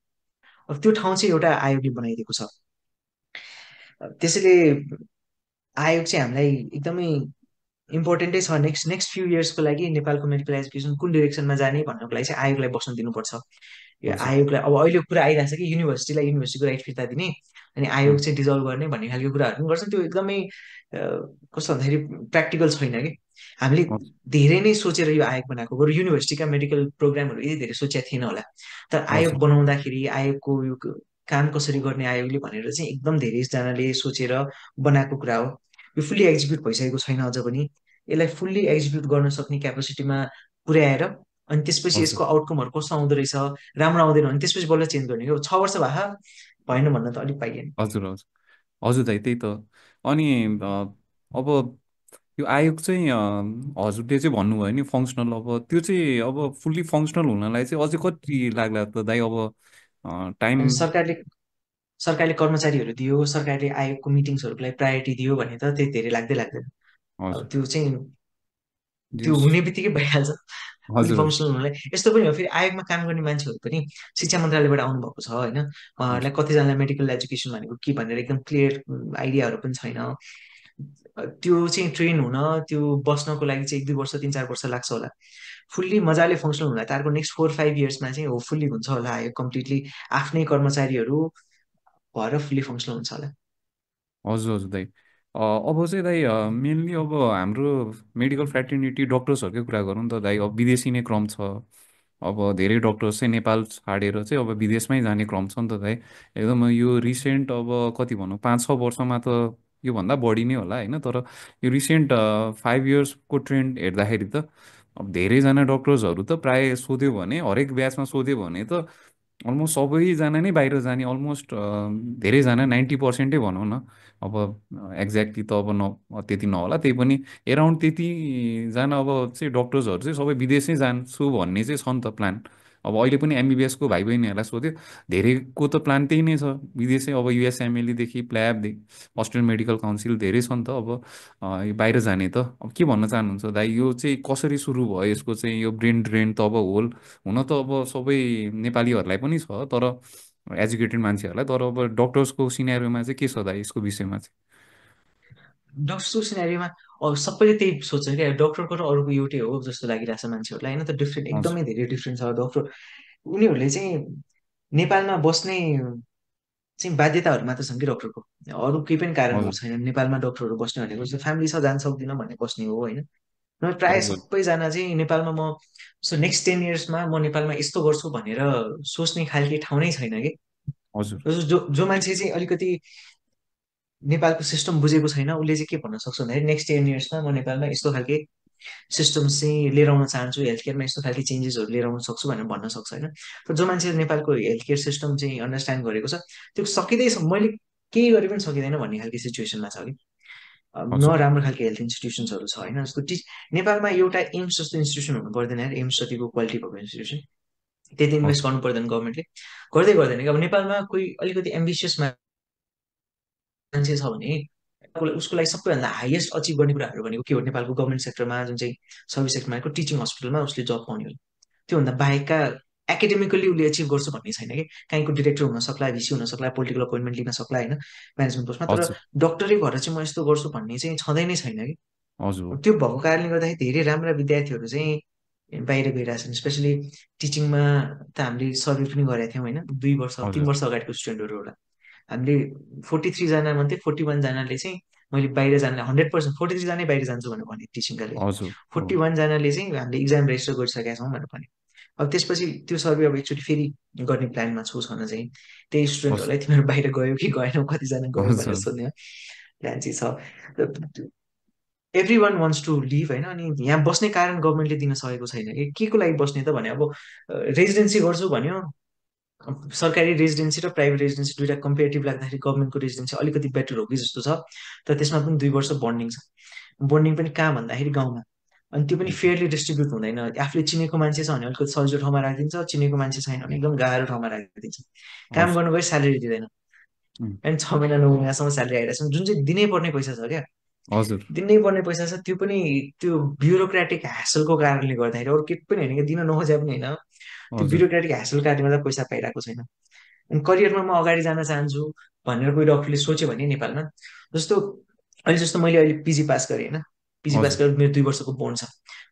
अब त्यो ठाउँ चाहिँ एउटा आयोगले बनाइदिएको छ। त्यसैले आयोग चाहिँ हामीलाई एकदमै इम्पोर्टेन्टै छ। नेक्स्ट नेक्स्ट फ्यु इयर्सको लागि नेपालको मेडिकल एजुकेसन कुन डिरेक्सनमा जाने भन्नको लागि चाहिँ आयोगलाई बस्न दिनुपर्छ। यो हजुर आयोगलाई अब अहिले कुरा आइरहेको छ कि युनिभर्सिटीलाई युनिभर्सिटीको राइट फिर्ता दिने अनि आयोग उम्, चाहिँ डिजल्भ गर्ने भन्ने खालको कुराहरू पनि गर्छन्। त्यो एकदमै कस्तो भन्दाखेरि प्र्याक्टिकल छैन कि। हामीले हजुर धेरै नै सोचेर यो आयोग बनाएको, बरु युनिभर्सिटीका मेडिकल प्रोग्रामहरू यति धेरै सोचेको थिएन होला। तर आयोग हजुर बनाउँदाखेरि आयोगको यो काम कसरी गर्ने आयोगले भनेर चाहिँ एकदम धेरैजनाले सोचेर बनाएको कुरा हो। यो फुल्ली एक्जिक्युट भइसकेको छैन अझ पनि। यसलाई फुल्ली एक्जिक्युट गर्न सक्ने क्यापेसिटीमा पुर्याएर अनि त्यसपछि हजुर यसको आउटकमहरू कस्तो आउँदो रहेछ, राम्रो आउँदैन भने त्यसपछि बल्ल चेन्ज गर्ने हो। 6 वर्ष भए भएन भन्न त अलिक पाइएन। हजुर हजुर हजुर दाइ त्यही त। अनि अब यो आयोग चाहिँ हजुरले चाहिँ भन्नुभयो नि फङ्सनल, अब त्यो चाहिँ अब फुल्ली फङ्सनल हुनलाई चाहिँ अझै कति लाग्ला त दाइ? अब टाइम। अनि सरकारले कर्मचारीहरू दियो, सरकारले आयोगको मिटिङ्सहरूको लागि प्रायोरिटी दियो भने त त्यति धेरै लाग्दै लाग्दैन। अब हजुर त्यो चाहिँ त्यो दिस हुने बित्तिकै भइहाल्छ। फुल्ली हजुर फङ्सनल हुनलाई यस्तो पनि हो, फेरि आयोगमा काम गर्ने मान्छेहरू पनि शिक्षा मन्त्रालयबाट आउनुभएको छ होइन। हजुर उहाँहरूलाई कतिजनालाई मेडिकल एजुकेसन भनेको के भनेर एकदम क्लियर आइडियाहरू पनि छैन। त्यो चाहिँ ट्रेन हुन, त्यो बस्नको लागि चाहिँ 1-2 वर्ष 3-4 वर्ष लाग्छ होला। फुल्ली मजाले फङ्सनल हुँदा त अर्को नेक्स्ट 4-5 इयर्समा चाहिँ होपफुल्ली हुन्छ होला आयोग कम्प्लिटली आफ्नै कर्मचारीहरू भएर फुल्ली फङ्सनल हुन्छ होला। हजुर हजुर दाइ। अब चाहिँ दाइ मेनली अब हाम्रो मेडिकल फ्रेटर्निटी डक्टर्सहरूकै कुरा गरौँ त दाइ, अब विदेशी नै क्रम छ। अब धेरै डक्टर्स चाहिँ नेपाल छाडेर चाहिँ अब विदेशमै जाने क्रम छ नि त दाइ। एकदम यो रिसेन्ट अब कति भनौँ 5-6 वर्षमा त योभन्दा बढी नै होला होइन, तर यो रिसेन्ट 5 इयर्सको ट्रेन्ड हेर्दाखेरि त अब धेरैजना डक्टर्सहरू त प्रायः सोध्यो भने हरेक ब्याचमा सोध्यो भने त अलमोस्ट सबैजना नै बाहिर जाने, अलमोस्ट धेरैजना 90%नै भनौँ न। अब एक्ज्याक्टली त अब त्यति नहोला, त्यही पनि एराउन्ड त्यतिजना अब चाहिँ डक्टर्सहरू चाहिँ सबै विदेशै जान्छु भन्ने चाहिँ छ नि त प्लान। अब अहिले पनि एमबिबिएसको भाइ बहिनीहरूलाई सोध्यो, धेरैको त प्लान त्यही नै छ विदेशै। अब युएसएमएलदेखि प्ल्याबदेखि अस्ट्रेलियन मेडिकल काउन्सिल धेरै छ नि त अब यो बाहिर जाने त। अब के भन्न चाहनुहुन्छ दाइ, यो चाहिँ कसरी सुरु भयो यसको चाहिँ यो ब्रेन ड्रेन त? अब होल हुन त अब सबै नेपालीहरूलाई पनि छ, तर एजुकेटेड मान्छेहरूलाई, तर अब डक्टर्सको सिनेरियोमा चाहिँ के छ दाइ यसको विषयमा चाहिँ? डक्टरको सिनेरियोमा अब सबैले त्यही सोध्छ क्या, डक्टरको र अरूको एउटै हो जस्तो लागिरहेछ मान्छेहरूलाई होइन। त डिफ्रेन्ट हजुर एकदमै धेरै डिफ्रेन्ट छ डक्टर। उनीहरूले चाहिँ नेपालमा बस्ने चाहिँ बाध्यताहरू मात्र छन् कि डक्टरको, अरू केही पनि कारणहरू हजुर छैन नेपालमा डक्टरहरू बस्ने भनेको। जस्तो फ्यामिली छ जान सक्दिनँ भन्ने बस्ने हो होइन। र प्रायः हजुर सबैजना चाहिँ नेपालमा म सो नेक्स्ट 10 इयर्समा म नेपालमा यस्तो गर्छु भनेर सोच्ने खालके ठाउँ नै छैन कि। हजुर जो जो मान्छे चाहिँ अलिकति नेपालको सिस्टम बुझेको छैन उसले चाहिँ के भन्न सक्छ भन्दाखेरि नेक्स्ट 10 इयर्समा म नेपालमा यस्तो खालके सिस्टम्स चाहिँ लिएर आउन चाहन्छु, हेल्थ केयरमा यस्तो खालके चेन्जेसहरू लिएर आउन सक्छु भनेर भन्न सक्छ होइन। तर जो मान्छेले नेपालको हेल्थ केयर सिस्टम चाहिँ अन्डरस्ट्यान्ड गरेको छ त्यो सकिँदैछ, मैले केही गरे पनि सकिँदैन भन्ने खालको सिचुएसनमा छ कि। न हजुर राम्रो खालको हेल्थ इन्स्टिट्युसन्सहरू छ होइन। जस्तो नेपालमा एउटा एम्स जस्तो इन्स्टिट्युसन हुनु पर्दैन यार, एम्स जतिको क्वालिटी भएको इन्स्टिट्युसन। त्यति इन्भेस्ट हजुर गर्नु पर्दैन गभर्मेन्टले, गर्दै गर्दैन कि। अब नेपालमा कोही अलिकति एम्बिसियस मान्छे छ भने उसको लागि सबैभन्दा हाइएस्ट अचिभ गर्ने कुराहरू भनेको के हो, नेपालको गभर्मेन्ट सेक्टरमा जुन चाहिँ सर्भिस सेक्टरमा टिचिङ हस्पिटलमा उसले जब पाउने हो। त्योभन्दा बाहेकका एकाडेमिकली उसले अचिभ गर्छु भन्ने छैन कि। काहीँको डिरेक्टर हुन सक्ला, भिसी हुन सक्ला, पोलिटिकल अपोइन्टमेन्ट लिन सक्ला होइन म्यानेजमेन्ट पोस्टमा, तर हजुर डक्टरै भएर चाहिँ म यस्तो गर्छु भन्ने चाहिँ छँदै नै छैन कि। हजुर त्यो भएको कारणले गर्दाखेरि धेरै राम्रा विद्यार्थीहरू चाहिँ बाहिर गइरहेछन्। स्पेसली टिचिङमा त हामीले सर्वे पनि गरेका थियौँ होइन, 2 वर्ष तिन हजुर वर्ष अगाडिको स्टुडेन्टहरू होला। हामीले 43जना मध्ये 41जनाले चाहिँ मैले बाहिर जान 100%, 43जनै बाहिर जान्छु भनेर भने टिचिङका लागि। हजुर हजुर 41जनाले चाहिँ हामीले इक्जाम रेजिस्टर गरिसकेका छौँ भनेर भने। अब त्यसपछि त्यो सर्वे अब एकचोटि फेरि गर्ने प्लानमा छु छन चाहिँ त्यही हजुर स्टुडेन्टहरूलाई तिमीहरू बाहिर गयो कि गएनौ, कतिजना गयो भनेर हजुर सोध्ने प्लान चाहिँ छ। Every one wants to live होइन। अनि यहाँ बस्ने कारण गभर्मेन्टले दिन सकेको छैन कि। के को लागि बस्ने त भने अब रेजिडेन्सी गर्छु भन्यो, सरकारी रेजिडेन्सी र प्राइभेट रेजिडेन्सी दुइटा कम्पेरिटिभ लाग्दाखेरि गभर्मेन्टको रेजिडेन्सी अलिकति बेटर हो कि जस्तो छ। तर त्यसमा पनि 2 वर्ष बन्डिङ छ। बन्डिङ पनि कहाँ भन्दाखेरि गाउँमा। अनि त्यो पनि हजुर फेयरली डिस्ट्रिब्युट हुँदैन। आफूले चिनेको मान्छे छ भने अलिकति सजिलो ठाउँमा राखिदिन्छ, चिनेको मान्छे छैन भने एकदम गाह्रो ठाउँमा राखिदिन्छ। काम हजुर गर्नु गए स्यालेरी दिँदैन। उम्, अनि 6 महिना 9 महिनासम्म स्यालेरी आइरहेको छ, जुन चाहिँ दिनै पर्ने पैसा छ क्या। हजुर दिनै पर्ने पैसा छ, त्यो पनि त्यो ब्युरोक्रेटिक ह्यासलको कारणले गर्दाखेरि, अरू केही पनि होइन कि, दिन नखोजे पनि होइन, त्यो हजुर ब्युरोक्रेटिक ह्यासल कारणले गर्दा पैसा पाइरहेको छैन। अनि करियरमा म अगाडि जान चाहन्छु भनेर कोही डक्टरले सोच्यो भने नेपालमा, जस्तो जस्तो मैले अहिले पिजी पास गरेँ होइन, पिजी पास हजुर गरेर मेरो 2 वर्षको बोन्ड छ।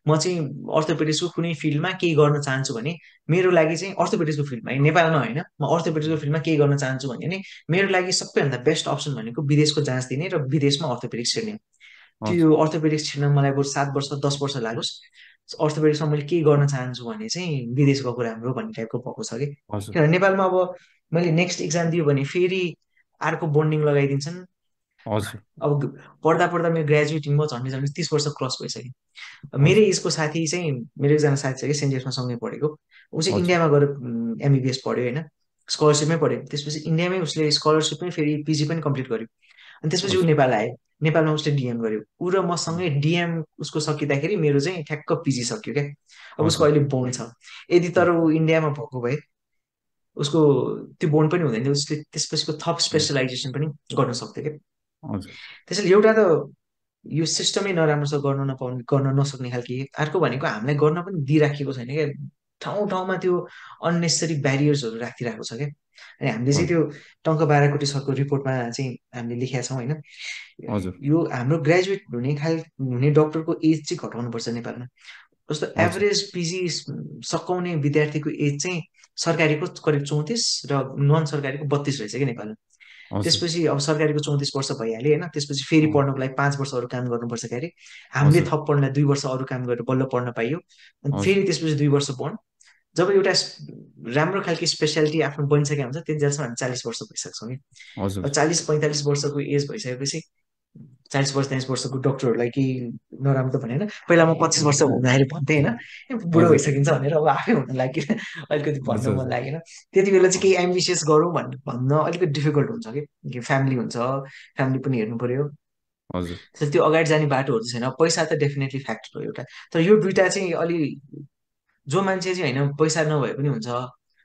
म चाहिँ अर्थोपेडिक्सको कुनै फिल्डमा केही गर्न चाहन्छु भने मेरो लागि चाहिँ अर्थोपेडिक्सको फिल्डमा है, नेपालमा होइन, म अर्थोपेडिक्सको फिल्डमा केही गर्न चाहन्छु भने मेरो लागि सबैभन्दा बेस्ट अप्सन भनेको विदेशको जाँच दिने र विदेशमा अर्थोपेडिक्स हेर्ने। हजुर त्यो अर्थोपेडिक्स छिर्न मलाई बरु 7 वर्ष 10 वर्ष लागोस्, अर्थोपेडिक्समा मैले केही गर्न चाहन्छु भने चाहिँ विदेश गएको राम्रो भन्ने टाइपको भएको छ कि। हजुर किनभने नेपालमा अब मैले नेक्स्ट इक्जाम दियो भने फेरि अर्को बोन्डिङ लगाइदिन्छन्। हजुर अब पढ्दा पढ्दा मेरो ग्रेजुएटिङ म झन्डै झन्डै 30 वर्ष क्रस भइसकेँ। मेरै हजुर एजको साथी चाहिँ, मेरो एकजना साथी छ कि सेन्ट जेम्समा सँगै पढेको, ऊ चाहिँ हजुर इन्डियामा गएर एमबिबिएस पढ्यो होइन, स्कलरसिपमै पढ्यो। त्यसपछि इन्डियामै उसले स्कलरसिपमै फेरि पिजी पनि कम्प्लिट गर्यो। अनि त्यसपछि ऊ हजुर नेपाल आयो। नेपालमा उसले डिएम गर्यो। ऊ र मसँगै डिएम उसको सकिँदाखेरि मेरो चाहिँ ठ्याक्क पिजी सक्यो क्या। अब उसको हजुर अहिले बोन्ड छ। यदि तर ऊ इन्डियामा भएको भए उसको त्यो बोन्ड पनि हुँदैन थियो, उसले त्यसपछिको थप स्पेसलाइजेसन पनि गर्न सक्थ्यो क्या। हजुर त्यसैले एउटा त यो सिस्टमै नराम्रो छ, गर्न नपाउने, गर्न नसक्ने खालके। अर्को भनेको हामीलाई गर्न पनि दिइराखेको छैन क्या। ठाउँ ठाउँमा त्यो अननेसेसरी ब्यारियर्सहरू राखिरहेको छ क्या। अनि हामीले चाहिँ हजुर त्यो टङ्क बाराकोटी सरको रिपोर्टमा चाहिँ हामीले लेखेका छौँ होइन, हजुर यो हाम्रो ग्रेजुएट हुने डक्टरको एज चाहिँ घटाउनुपर्छ नेपालमा। जस्तो हजुर एभरेज पिजी सकाउने विद्यार्थीको एज चाहिँ सरकारीको करिब 34 र नन सरकारीको 32 रहेछ कि नेपालमा। हजुर त्यसपछि अब सरकारीको 34 वर्ष भइहाल्यो होइन, त्यसपछि फेरि पढ्नको लागि 5 वर्ष अरू काम गर्नुपर्छ क्यारे। हामीले हजुर थप पढ्नलाई 2 वर्ष अरू काम गरेर बल्ल पढ्न पाइयो। अनि हजुर फेरि त्यसपछि 2 वर्ष पढ, जब एउटा राम्रो खालके स्पेसियालिटी आफ्नो बनिसकेको हुन्छ त्यति जेलसम्म हामी 40 वर्ष भइसक्छौँ कि। अब हजुर 40 45 वर्षको एज भइसकेपछि 40 वर्ष 43 वर्षको डक्टरहरूलाई केही नराम्रो त भनेन। पहिला म 25 वर्ष हुँदाखेरि भन्थेँ होइन, ए, बुढो हजुर भइसकिन्छ भनेर, अब आफै हुन लाग्यो अलिकति भन्न हजुर मन लागेन। त्यति बेला चाहिँ केही एम्बिसियस गरौँ भन्न अलिकति डिफिकल्ट हुन्छ कि फ्यामिली हुन्छ, फ्यामिली पनि हेर्नु पर्यो। हजुर त्यसैले त्यो अगाडि जाने बाटोहरू चाहिँ छैन। पैसा त डेफिनेटली फ्याक्टर हो एउटा, तर यो दुइटा चाहिँ अलि, जो मान्छे चाहिँ होइन पैसा नभए पनि हुन्छ,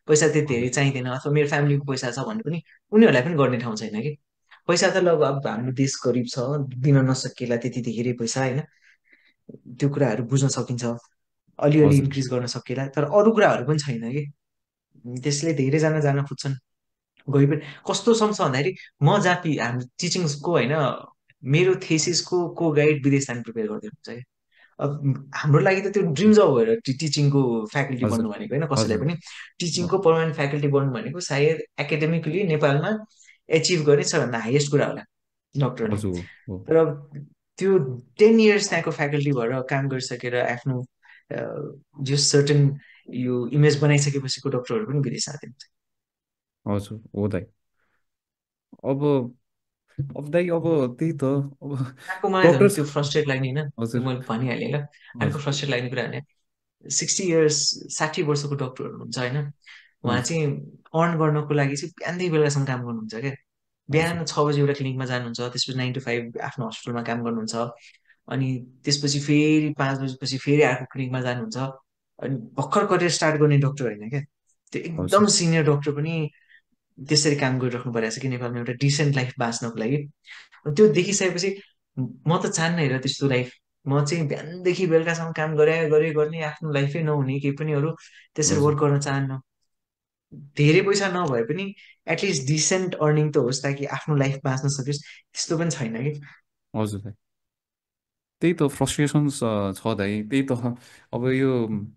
पैसा त्यति धेरै चाहिँदैन, अथवा मेरो फ्यामिलीको पैसा छ भने पनि उनीहरूलाई पनि गर्ने ठाउँ छैन कि। पैसा त ल अब हाम्रो देश गरिब छ, दिन नसकिएला त्यति धेरै पैसा होइन, त्यो कुराहरू बुझ्न सकिन्छ, अलिअलि हजुर इन्क्रिज गर्न सकिएला, तर अरू कुराहरू पनि छैन कि। त्यसले धेरैजना जान खोज्छन्, गइ पनि कस्तो सँग छ भन्दाखेरि, म जहाँ हाम्रो टिचिङ्सको होइन, मेरो थेसिसको को गाइड विदेश जाने प्रिपेयर गरिदिनु हुन्छ क्या। अब हाम्रो लागि त त्यो ड्रिम जब भएर टिचिङको फ्याकल्टी हजुर बन्नु भनेको होइन, कसैलाई हजुर पनि टिचिङको पर्मानेन्ट फ्याकल्टी बन्नु भनेको सायद एकाडेमिकली नेपालमा एचिभ गर्ने सबभन्दा हाइएस्ट कुरा होला डक्टरले। हजुर हो तर त्यो 10 इयर्स त्यहाँको फ्याकल्टी भएर काम गरिसकेर आफ्नो जो सर्टन यो इमेज बनाइसकेपछिको डक्टरहरू पनि विदेश जाँदै हुन्छ। हजुर हो दाइ। अब दाइ अब त्यही त अब अर्को मलाई झन् डक्टर त्यो फ्रस्ट्रेट लाग्ने होइन, त्यो हजुर मैले भनिहालेँ ल। अर्को हजुर फ्रस्ट्रेट लाग्ने कुरा भने 60 इयर्स 60 वर्षको डक्टरहरू हुन्छ होइन, उहाँ हजुर चाहिँ अर्न गर्नको लागि चाहिँ बिहानदेखि बेलुकासम्म काम गर्नुहुन्छ क्या। हजुर बिहान 6 बजी एउटा क्लिनिकमा जानुहुन्छ, त्यसपछि 9 to 5 आफ्नो हस्पिटलमा काम गर्नुहुन्छ, अनि त्यसपछि फेरि 5 बजीपछि फेरि अर्को क्लिनिकमा जानुहुन्छ। अनि भर्खर करियर स्टार्ट गर्ने डक्टर होइन क्या, त्यो एकदम हजुर सिनियर डक्टर पनि त्यसरी काम गरिराख्नु परेको छ कि नेपालमा एउटा डिसेन्ट लाइफ बाँच्नको लागि। त्यो देखिसकेपछि म त चाहन्न हेर त्यस्तो लाइफ। म चाहिँ बिहानदेखि बेलुकासम्म काम गरे गरे गर्ने, आफ्नो लाइफै नहुने केही पनि अरू त्यसरी हजुर वर्क गर्न चाहन्न। धेरै पैसा नभए पनि एटलिस्ट डिसेन्ट अर्निङ त होस्, ताकि आफ्नो लाइफ बाँच्न सकियोस्। त्यस्तो पनि छैन कि। हजुर दाइ। त्यही त फ्रस्ट्रेसन्स छ दाइ, त्यही त अब यो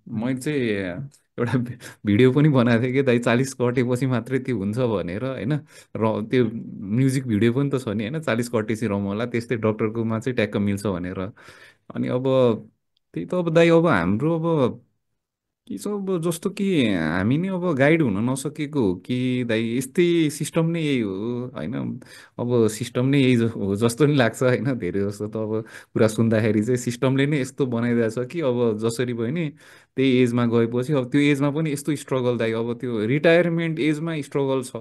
मैले चाहिँ एउटा भिडियो पनि बनाएको थिएँ कि दाइ, 40 कटेपछि मात्रै त्यो हुन्छ भनेर होइन। र त्यो म्युजिक भिडियो पनि त छ नि होइन, 40 कटेपछि रमाउला, त्यस्तै डक्टरकोमा चाहिँ ट्याक्क मिल्छ भनेर। अनि अब त्यही त अब दाइ, अब हाम्रो अब के छ अब, जस्तो कि हामी नै अब गाइड हुन नसकेको हो कि दाइ, यस्तै सिस्टम नै यही हो होइन। अब सिस्टम नै यही हो जस्तो नि लाग्छ होइन, धेरै जस्तो त अब कुरा सुन्दाखेरि चाहिँ सिस्टमले नै यस्तो बनाइदिएको छ कि अब जसरी भयो नि त्यही एजमा गएपछि अब त्यो एजमा पनि यस्तो स्ट्रगल दाइ, अब त्यो रिटायरमेन्ट एजमा स्ट्रगल छ।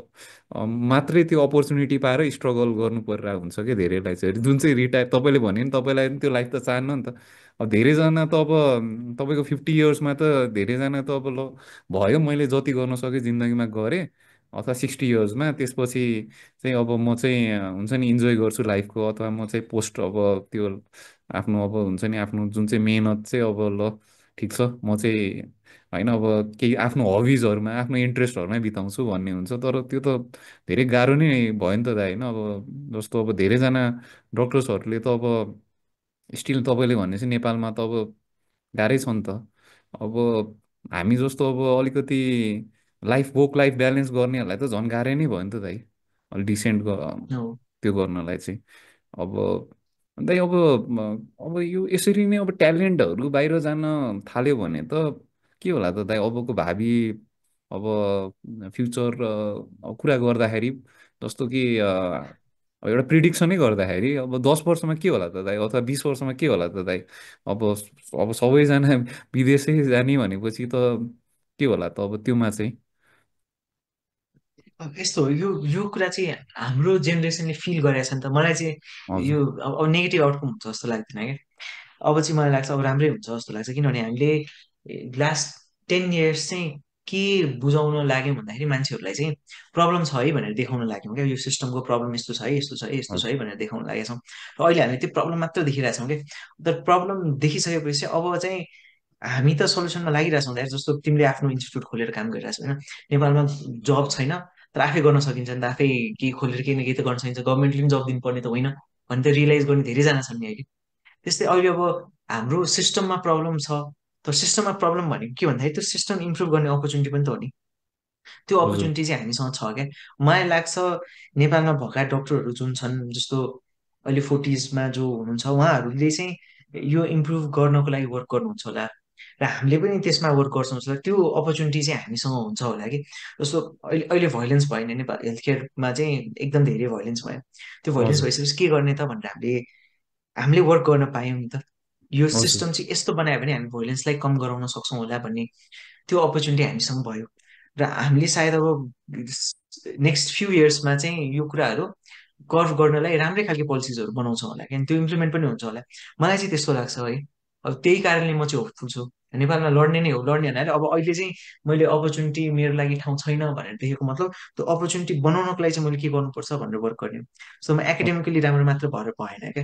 मात्रै त्यो अपर्च्युनिटी पाएर स्ट्रगल गर्नु परिरहेको हुन्छ क्या धेरैलाई चाहिँ, जुन चाहिँ रिटायर तपाईँले भन्यो नि, तपाईँलाई पनि त्यो लाइफ त चाहन्न नि त। अब धेरैजना त अब तपाईँको 50 इयर्समा त धेरैजना त अब ल भयो मैले जति गर्न सकेँ जिन्दगीमा गरेँ, अथवा 60 इयर्समा त्यसपछि चाहिँ अब म चाहिँ हुन्छ नि इन्जोय गर्छु लाइफको, अथवा म चाहिँ पोस्ट अब त्यो आफ्नो अब हुन्छ नि आफ्नो जुन चाहिँ मेहनत चाहिँ अब ल ठिक छ म चाहिँ होइन अब केही आफ्नो हबिजहरूमा आफ्नो इन्ट्रेस्टहरूमै बिताउँछु भन्ने हुन्छ। तर त्यो त धेरै गाह्रो नै भयो नि त दाइ होइन। अब जस्तो अब धेरैजना डक्टर्सहरूले त अब स्टिल तपाईँले भनेपछि नेपालमा त अब गाह्रै छ नि त। अब हामी जस्तो अब अलिकति वर्क लाइफ ब्यालेन्स गर्नेहरूलाई त झन् गाह्रै नै भयो नि त दाइ, अलिक डिसेन्ट हो। त्यो गर्नलाई चाहिँ। अब दाइ अब यो यसरी नै अब ट्यालेन्टहरू बाहिर जान थाल्यो भने त के होला त दाइ अबको भावी, अब फ्युचर कुरा गर्दाखेरि, जस्तो कि अब एउटा प्रिडिक्सनै गर्दाखेरि अब 10 वर्षमा के होला त दाइ, अथवा 20 वर्षमा के होला त दाइ। अब अब सबैजना विदेशै जाने भनेपछि त के होला त अब त्योमा चाहिँ। अब यस्तो हो, यो कुरा चाहिँ हाम्रो जेनेरेसनले फिल गरेको छ नि त। मलाई चाहिँ हजुर यो अब नेगेटिभ आउटकम हुन्छ जस्तो लाग्दैन क्या। अब चाहिँ मलाई लाग्छ अब राम्रै हुन्छ जस्तो लाग्छ, किनभने हामीले लास्ट 10 इयर्स चाहिँ के बुझाउन लाग्यौँ भन्दाखेरि मान्छेहरूलाई चाहिँ प्रब्लम छ है भनेर देखाउन लाग्यौँ क्या। यो सिस्टमको प्रब्लम यस्तो छ है, यस्तो छ है, यस्तो छ है हजुर भनेर देखाउन लागेका छौँ। र अहिले हामीले त्यो प्रब्लम मात्र देखिरहेछौँ क्या। तर प्रब्लम देखिसकेपछि अब चाहिँ हामी त सल्युसनमा लागिरहेछौँ यार। जस्तो तिमीले आफ्नो इन्स्टिट्युट खोलेर काम गरिरहेछौ होइन, नेपालमा जब छैन तर आफै गर्न सकिन्छ नि त। आफै केही खोलेर केही न केही त गर्न सकिन्छ, गभर्मेन्टले पनि जब दिनुपर्ने त होइन भन्ने त रियलाइज गर्ने धेरैजना छन् नि अहिले। त्यस्तै अहिले अब हाम्रो सिस्टममा प्रब्लम छ। तर सिस्टममा प्रब्लम भनेको के भन्दाखेरि त्यो सिस्टम इम्प्रुभ गर्ने अपर्च्युनिटी पनि त हो नि। त्यो हजुर अपर्च्युनिटी चाहिँ हामीसँग छ क्या। मलाई लाग्छ नेपालमा भएका डक्टरहरू जुन छन्, जस्तो अहिले 40sमा जो हुनुहुन्छ उहाँहरूले चाहिँ यो इम्प्रुभ गर्नको लागि वर्क गर्नुहुन्छ होला। र हामीले पनि त्यसमा वर्क गर्छौँ जस्तो लाग्छ। त्यो अपर्च्युनिटी चाहिँ हामीसँग हुन्छ होला कि। जस्तो अहिले अहिले भोइलेन्स भयो नि नेपाल हेल्थ केयरमा चाहिँ, एकदम धेरै भोइलेन्स भयो। त्यो भोइलेन्स हजुर भइसकेपछि के गर्ने त भनेर हामीले हामीले वर्क गर्न पायौँ नि त। यो हजुर सिस्टम चाहिँ यस्तो बनायो भने हामी भोइलेन्सलाई कम गराउन सक्छौँ होला भन्ने त्यो अपर्च्युनिटी हामीसँग भयो। र हामीले सायद अब नेक्स्ट फ्यु इयर्समा चाहिँ यो कुराहरू कर्भ गर्नलाई राम्रै खालको पोलिसिजहरू बनाउँछ होला, किन त्यो इम्प्लिमेन्ट पनि हुन्छ होला। मलाई चाहिँ त्यस्तो लाग्छ है। अब त्यही कारणले म चाहिँ होपफुल छु। नेपालमा लड्ने नै हो, लड्ने भनेर अब अहिले चाहिँ मैले अपर्च्युनिटी मेरो लागि ठाउँ छैन भनेर देखेको मतलब त्यो अपर्च्युनिटी बनाउनको लागि चाहिँ मैले के गर्नुपर्छ भनेर वर्क गर्ने हो। सो म एकाडेमिकली राम्रो मात्र भएर भएन क्या।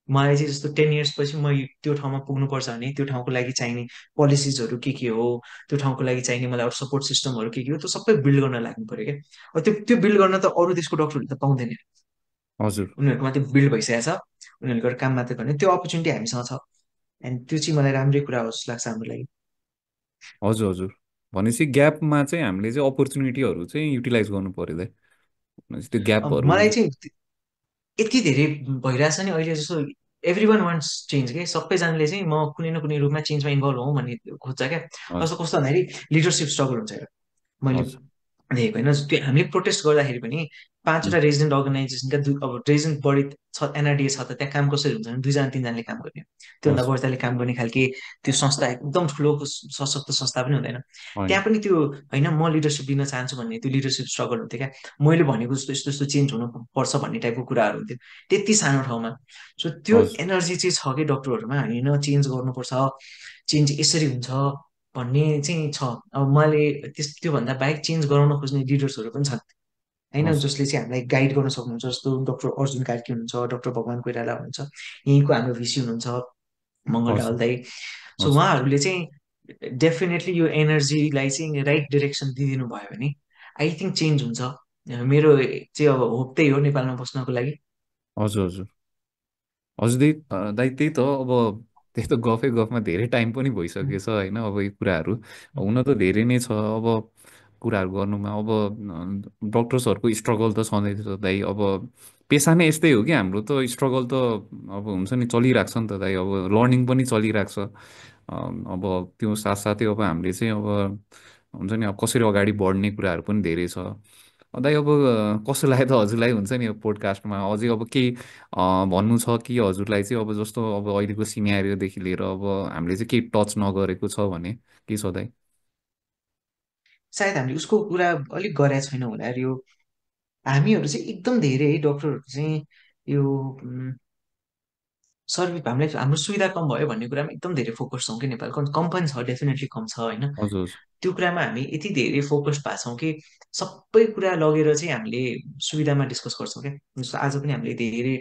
मलाई चाहिँ जस्तो 10 इयर्स पछि म त्यो ठाउँमा पुग्नुपर्छ भने त्यो ठाउँको लागि चाहिने पोलिसिजहरू के हो, त्यो ठाउँको लागि चाहिने मलाई अरू सपोर्ट सिस्टमहरू के हो, त्यो सबै बिल्ड गर्न लाग्नु पऱ्यो क्या। अब त्यो बिल्ड गर्न त अरू देशको डक्टरहरूले त पाउँदैन। हजुर उनीहरूकोमा त्यो बिल्ड भइसकेको छ, उनीहरूले एउटा काम मात्रै गर्ने, त्यो अपर्च्युनिटी हामीसँग छ। एन्ड त्यो चाहिँ मलाई राम्रै कुरा हो जस्तो लाग्छ हाम्रो लागि। हजुर हजुर भनेपछि ग्यापमा चाहिँ हामीले चाहिँ अपर्च्युनिटीहरू चाहिँ युटिलाइज गर्नु पर्यो दाइ, भनेपछि त्यो अब ग्यापहरू। मलाई चाहिँ यति धेरै भइरहेछ नि अहिले। जस्तो एभ्री वान वान्ट्स चेन्ज के, सबैजनाले चाहिँ म कुनै न कुनै रूपमा चेन्जमा इन्भल्भ हौँ भन्ने खोज्छ क्या। हजुर कस्तो कस्तो भन्दाखेरि लिडरसिप स्ट्रगल हुन्छ हेर। मैले हजुर देखेको होइन, त्यो हामीले प्रोटेस्ट गर्दाखेरि पनि उम्, 5वटा रेजिडेन्ट अर्गनाइजेसनका अब रेजिडेन्ट बढी छ, एनआरडिए छ त त्यहाँ काम कसरी हुन्छ भने 2जना 3जनाले काम गर्ने हो। त्योभन्दा हजुर बढ्ताले काम गर्ने खालके त्यो संस्था एकदम ठुलो सशक्त संस्था पनि हुँदैन। होइन त्यहाँ पनि त्यो होइन म लिडरसिप दिन चाहन्छु भन्ने त्यो लिडरसिप स्ट्रगल हुन्थ्यो क्या। मैले भनेको जस्तो यस्तो यस्तो चेन्ज हुनुपर्छ भन्ने टाइपको कुराहरू हुन्थ्यो त्यति सानो ठाउँमा। सो त्यो हजुर एनर्जी चाहिँ छ कि डक्टरहरूमा, होइन चेन्ज गर्नुपर्छ, चेन्ज यसरी हुन्छ भन्ने चाहिँ छ। अब मैले त्योभन्दा बाहेक चेन्ज गराउन खोज्ने लिडर्सहरू पनि छन् होइन, हजुर जसले चाहिँ हामीलाई गाइड गर्न सक्नुहुन्छ। जस्तो डक्टर अर्जुन कार्की हुनुहुन्छ, डक्टर भगवान कोइराला हुनुहुन्छ, यहीँको हाम्रो भिसी हुनुहुन्छ मङ्गल हजुर दाहाल दाई। सो हजुर उहाँहरूले चाहिँ डेफिनेटली यो एनर्जीलाई चाहिँ राइट डिरेक्सन दिइदिनु भयो भने आई थिङ्क चेन्ज हुन्छ। मेरो चाहिँ अब होप त्यही हो नेपालमा बस्नको लागि। हजुर हजुर हजुर दाइ दाइ त्यही त अब त्यही त गफै गफमा धेरै टाइम पनि भइसकेछ होइन। अब यो कुराहरू हुन त धेरै नै छ अब कुराहरू गर्नुमा। अब डक्टर्सहरूको स्ट्रगल त छँदैछ दाइ। अब पेसा नै यस्तै हो कि हाम्रो त स्ट्रगल त अब हुन्छ नि चलिरहेको छ नि त दाइ। अब लर्निङ पनि चलिरहेको छ। अब त्यो साथसाथै अब हामीले चाहिँ अब हुन्छ नि अब कसरी अगाडि बढ्ने कुराहरू पनि धेरै छ। दाइ अब कस्तो लाग्यो त हजुरलाई हुन्छ नि यो पोडकास्टमा अझै अब केही भन्नु छ कि हजुरलाई चाहिँ अब जस्तो अब अहिलेको सिनेरियोदेखि लिएर अब हामीले चाहिँ केही टच नगरेको छ भने के छ दाइ? सायद हामीले उसको कुरा अलिक गरेका छैनौँ होला यो। हामीहरू चाहिँ एकदम धेरै है डक्टरहरू चाहिँ यो सर्भिस हामीलाई हाम्रो सुविधा कम भयो भन्ने कुरामा एकदम धेरै फोकस छौँ कि नेपाल कम पनि छ, डेफिनेटली कम छ होइन। हजुर हजुर त्यो कुरामा हामी यति धेरै फोकस भएको छौँ कि सबै कुरा लगेर चाहिँ हामीले सुविधामा डिस्कस गर्छौँ क्या। जस्तो आज पनि हामीले धेरै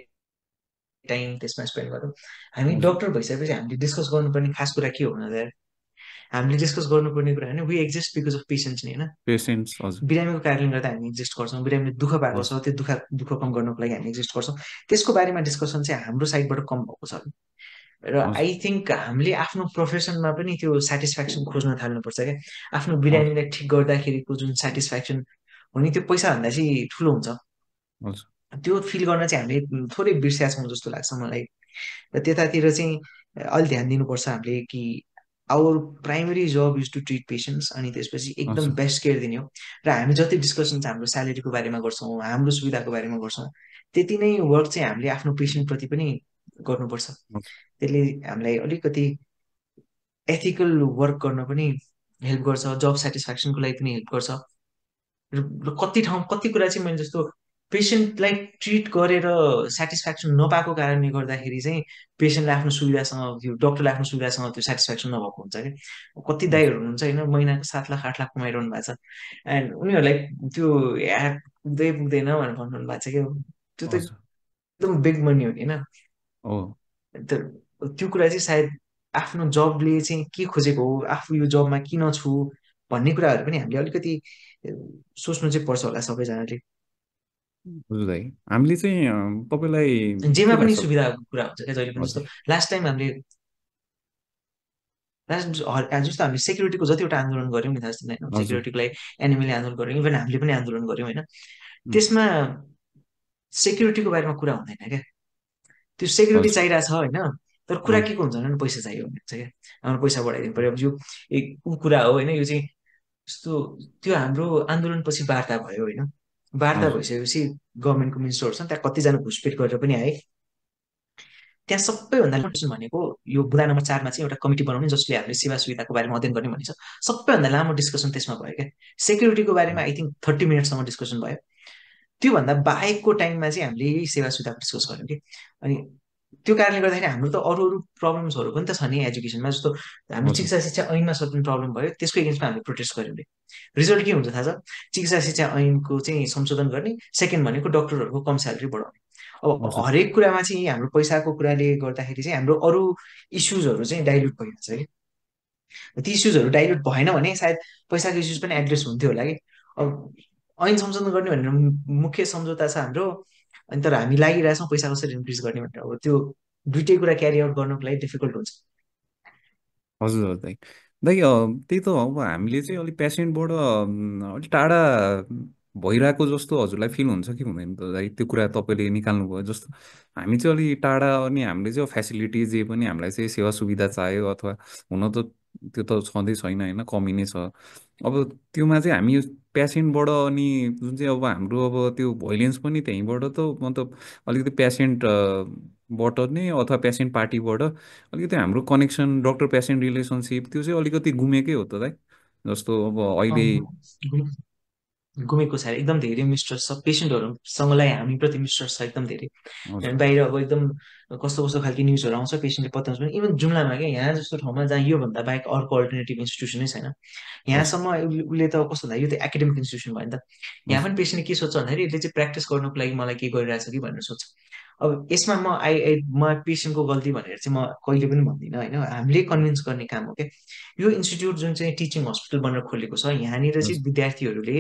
टाइम त्यसमा स्पेन्ड गरौँ। हामी हजुर डक्टर भइसकेपछि हामीले डिस्कस गर्नुपर्ने खास कुरा के हो भन्दा हामीले डिस्कस गर्नुपर्ने कुरा होइन, we exist because of patients नि होइन। पेसेन्स हजुर बिरामीको कारणले गर्दा हामी एक्जिस्ट गर्छौँ, बिरामीले दुःख पाएको हजुर छ त्यो दुःख कम गर्नको लागि हामी एक्जिस्ट गर्छौँ। त्यसको बारेमा डिस्कसन चाहिँ हाम्रो साइडबाट कम भएको छ। र हजुर आई थिङ्क हामीले आफ्नो प्रोफेसनमा पनि त्यो सेटिस्फ्याक्सन खोज्न थाल्नुपर्छ क्या। आफ्नो हजुर बिरामीलाई ठिक गर्दाखेरिको जुन सेटिस्फ्याक्सन हो नि त्यो पैसाभन्दा चाहिँ ठुलो हुन्छ। हजुर त्यो फिल गर्न चाहिँ हामीले थोरै बिर्स्या छौँ जस्तो लाग्छ मलाई। र त्यतातिर चाहिँ अलि ध्यान दिनुपर्छ हामीले कि our primary job is to treat patients, अनि त्यसपछि एकदम हजुर बेस्ट केयर दिने हो। र हामी जति डिस्कसन चाहिँ हाम्रो स्यालेरीको बारेमा गर्छौँ, हाम्रो सुविधाको बारेमा गर्छौँ, त्यति नै वर्क चाहिँ हामीले आफ्नो पेसेन्टप्रति पनि गर्नुपर्छ। हजुर त्यसले हामीलाई अलिकति एथिकल वर्क गर्न पनि हेल्प गर्छ, जब सेटिस्फ्याक्सनको लागि पनि हेल्प गर्छ। र कति ठाउँ कति कुरा चाहिँ मैले जस्तो पेसेन्टलाई ट्रिट गरेर सेटिस्फ्याक्सन नपाएको कारणले गर्दाखेरि चाहिँ पेसेन्टले आफ्नो सुविधासँग त्यो डक्टरले आफ्नो सुविधासँग त्यो सेटिस्फ्याक्सन नभएको हुन्छ कि। कति दाइहरू हुनुहुन्छ होइन, महिनाको 7 लाख 8 लाख कमाइरहनु भएको छ, एन्ड उनीहरूलाई त्यो ह्याट पुग्दै पुग्दैन भनेर भन्नु भएको छ क्या। त्यो त हजुर एकदम बिग मनी हो नि होइन। हो त्यो कुरा चाहिँ सायद आफ्नो जबले चाहिँ के खोजेको हो, आफू यो जबमा किन छु भन्ने कुराहरू पनि हामीले अलिकति सोच्नु चाहिँ पर्छ होला सबैजनाले। हजुर दाइ हामीले चाहिँ तपाईँलाई जेमा के पनि लाग्छ? सुविधाको कुरा हुन्छ क्या जहिले पनि। जस्तो हजुर लास्ट टाइम हामीले जस्तो हामीले सेक्युरिटीको जतिवटा आन्दोलन गऱ्यौँ नि थाहा जस्तो होइन, हजुर सेक्युरिटीको लागि एनिमली आन्दोलन गऱ्यौँ, इभन हामीले पनि आन्दोलन गऱ्यौँ होइन। उम्, त्यसमा सेक्युरिटीको बारेमा कुरा हुँदैन क्या। त्यो सेक्युरिटी हजुर चाहिरहेको छ होइन, तर कुरा हजुर के को हुन्छ भने पैसा चाहियो भन्ने हुन्छ क्या। हाम्रो पैसा बढाइदिनु पर्यो, अब यो एक ऊ कुरा हो होइन। यो चाहिँ यस्तो त्यो हाम्रो आन्दोलनपछि वार्ता भयो होइन। वार्ता हजुर भइसकेपछि गभर्मेन्टको मिनिस्टरहरू छन् त्यहाँ कतिजना घुसपेट गरेर पनि आए। त्यहाँ सबैभन्दा इम्पोर्टेन्ट भनेको यो बुँदा नम्बर 4मा चाहिँ एउटा कमिटी बनाउने जसले हामीले सेवा सुविधाको बारेमा अध्ययन गर्ने भनिन्छ। सबैभन्दा लामो डिस्कसन त्यसमा भयो क्या। सेक्युरिटीको बारेमा आई थिङ्क 30 मिनटसम्म डिस्कसन भयो। त्योभन्दा बाहेकको टाइममा चाहिँ हामीले यही सेवा सुविधाको डिस्कस गऱ्यौँ कि। अनि त्यो कारणले गर्दाखेरि हाम्रो त अरू अरू प्रब्लम्सहरू पनि त छ नि एजुकेसनमा। जस्तो हाम्रो हजुर चिकित्सा शिक्षा ऐनमा सर्टेन प्रब्लम भयो, त्यसको एगेन्स्टमा हामीले प्रोटेस्ट गऱ्यौँ अरे। रिजल्ट के हुन्छ थाहा छ? चिकित्सा शिक्षा ऐनको चाहिँ संशोधन गर्ने, सेकेन्ड भनेको डक्टरहरूको कम स्यालेरी बढाउने। अब हजुर हरेक कुरामा चाहिँ हाम्रो पैसाको कुराले गर्दाखेरि चाहिँ हाम्रो अरू इस्युजहरू चाहिँ डाइल्युट भइहाल्छ कि। ती इस्युजहरू डाइल्युट भएन भने सायद पैसाको इस्युज पनि एड्रेस हुन्थ्यो होला कि। अब ऐन संशोधन गर्ने भनेर मुख्य सम्झौता छ हाम्रो, अनि तर हामी लागिरहेछौँ पैसा कसरी इन्क्रिज गर्ने भनेर। अब त्यो दुइटै कुरा क्यारी आउट गर्नको लागि डिफिकल्ट हुन्छ। हजुर हजुर दाइ दाइ त्यही त अब हामीले चाहिँ अलिक पेसेन्टबाट अलिक टाढा भइरहेको जस्तो हजुरलाई फिल हुन्छ कि हुँदैन त दाइ? त्यो कुरा तपाईँले निकाल्नुभयो जस्तो हामी चाहिँ अलिक टाढा अनि हामीले चाहिँ फेसिलिटी जे पनि हामीलाई चाहिँ सेवा सुविधा चाहियो अथवा हुन त त्यो त छँदै छैन होइन, कमी नै छ। अब त्योमा चाहिँ हामी पेसेन्टबाट अनि जुन चाहिँ अब हाम्रो अब त्यो भोइलेन्स पनि त्यहीँबाट त मतलब अलिकति पेसेन्ट बाट नै अथवा पेसेन्ट पार्टीबाट अलिकति हाम्रो कनेक्सन डक्टर पेसेन्ट रिलेसनसिप त्यो चाहिँ अलिकति गुमेकै हो त दाइ? जस्तो अब अहिले घुमेको छ एकदम धेरै मिस्ट्रेस छ पेसेन्टहरूसँगलाई हामीप्रति मिस्ट्रेस छ एकदम धेरै। हजुर अनि बाहिर अब एकदम कस्तो कस्तो खालको न्युजहरू आउँछ पेसेन्टले पत्याउँछ पनि, इभन जुम्लामा क्या यहाँ जस्तो ठाउँमा जहाँ योभन्दा बाहेक अर्को अल्टरनेटिभ इन्स्टिट्युसनै छैन। हजुर यहाँसम्म उसले त कस्तो भन्दा यो त एकाडेमिक इन्स्टिट्युसन भयो नि त। यहाँ हजुर पनि पेसेन्टले के सोध्छ भन्दाखेरि यसले चाहिँ प्र्याक्टिस गर्नुको लागि मलाई के गरिरहेछ कि भनेर सोध्छ। अब यसमा म पेसेन्टको गल्ती भनेर चाहिँ म कहिले पनि भन्दिनँ होइन, हामीले कन्भिन्स गर्ने काम हो क्या। यो इन्स्टिट्युट जुन चाहिँ टिचिङ हस्पिटल बनेर खोलेको छ यहाँनिर हजुर चाहिँ विद्यार्थीहरूले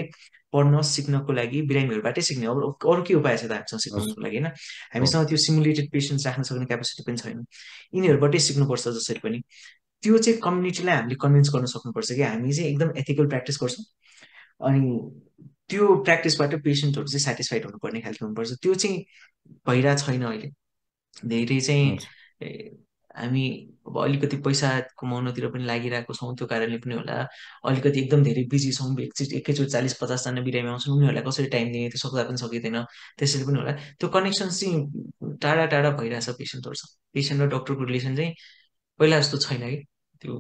पढ्न सिक्नको लागि बिरामीहरूबाटै सिक्ने हो। अरू के उपाय छ त हामीसँग हजुर सिकाउनुको लागि होइन। हो हामीसँग त्यो सिमुलेटेड पेसेन्ट्स राख्न सक्ने क्यापेसिटी पनि छैन। यिनीहरूबाटै सिक्नुपर्छ जसरी पनि। त्यो चाहिँ कम्युनिटीलाई हामीले कन्भिन्स गर्न सक्नुपर्छ कि हामी चाहिँ एकदम एथिकल प्र्याक्टिस गर्छौँ, अनि त्यो प्र्याक्टिसबाट पेसेन्टहरू चाहिँ सेटिस्फाइड हुनुपर्ने खालको हुनुपर्छ। त्यो चाहिँ भइरहेको छैन अहिले। धेरै चाहिँ हजुर हामी अब अलिकति पैसा कमाउनतिर पनि लागिरहेको छौँ, त्यो कारणले पनि होला। अलिकति एकदम धेरै बिजी छौँ, एकैचोटि 40-50 जना बिरामी आउँछन्, उनीहरूलाई कसरी टाइम दिने त्यो सक्दा पनि सकिँदैन। त्यसरी पनि होला त्यो कनेक्सन चाहिँ टाढा टाढा भइरहेछ पेसेन्टहरूसँग। पेसेन्ट र डक्टरको रिलेसन चाहिँ पहिला जस्तो छैन कि। त्यो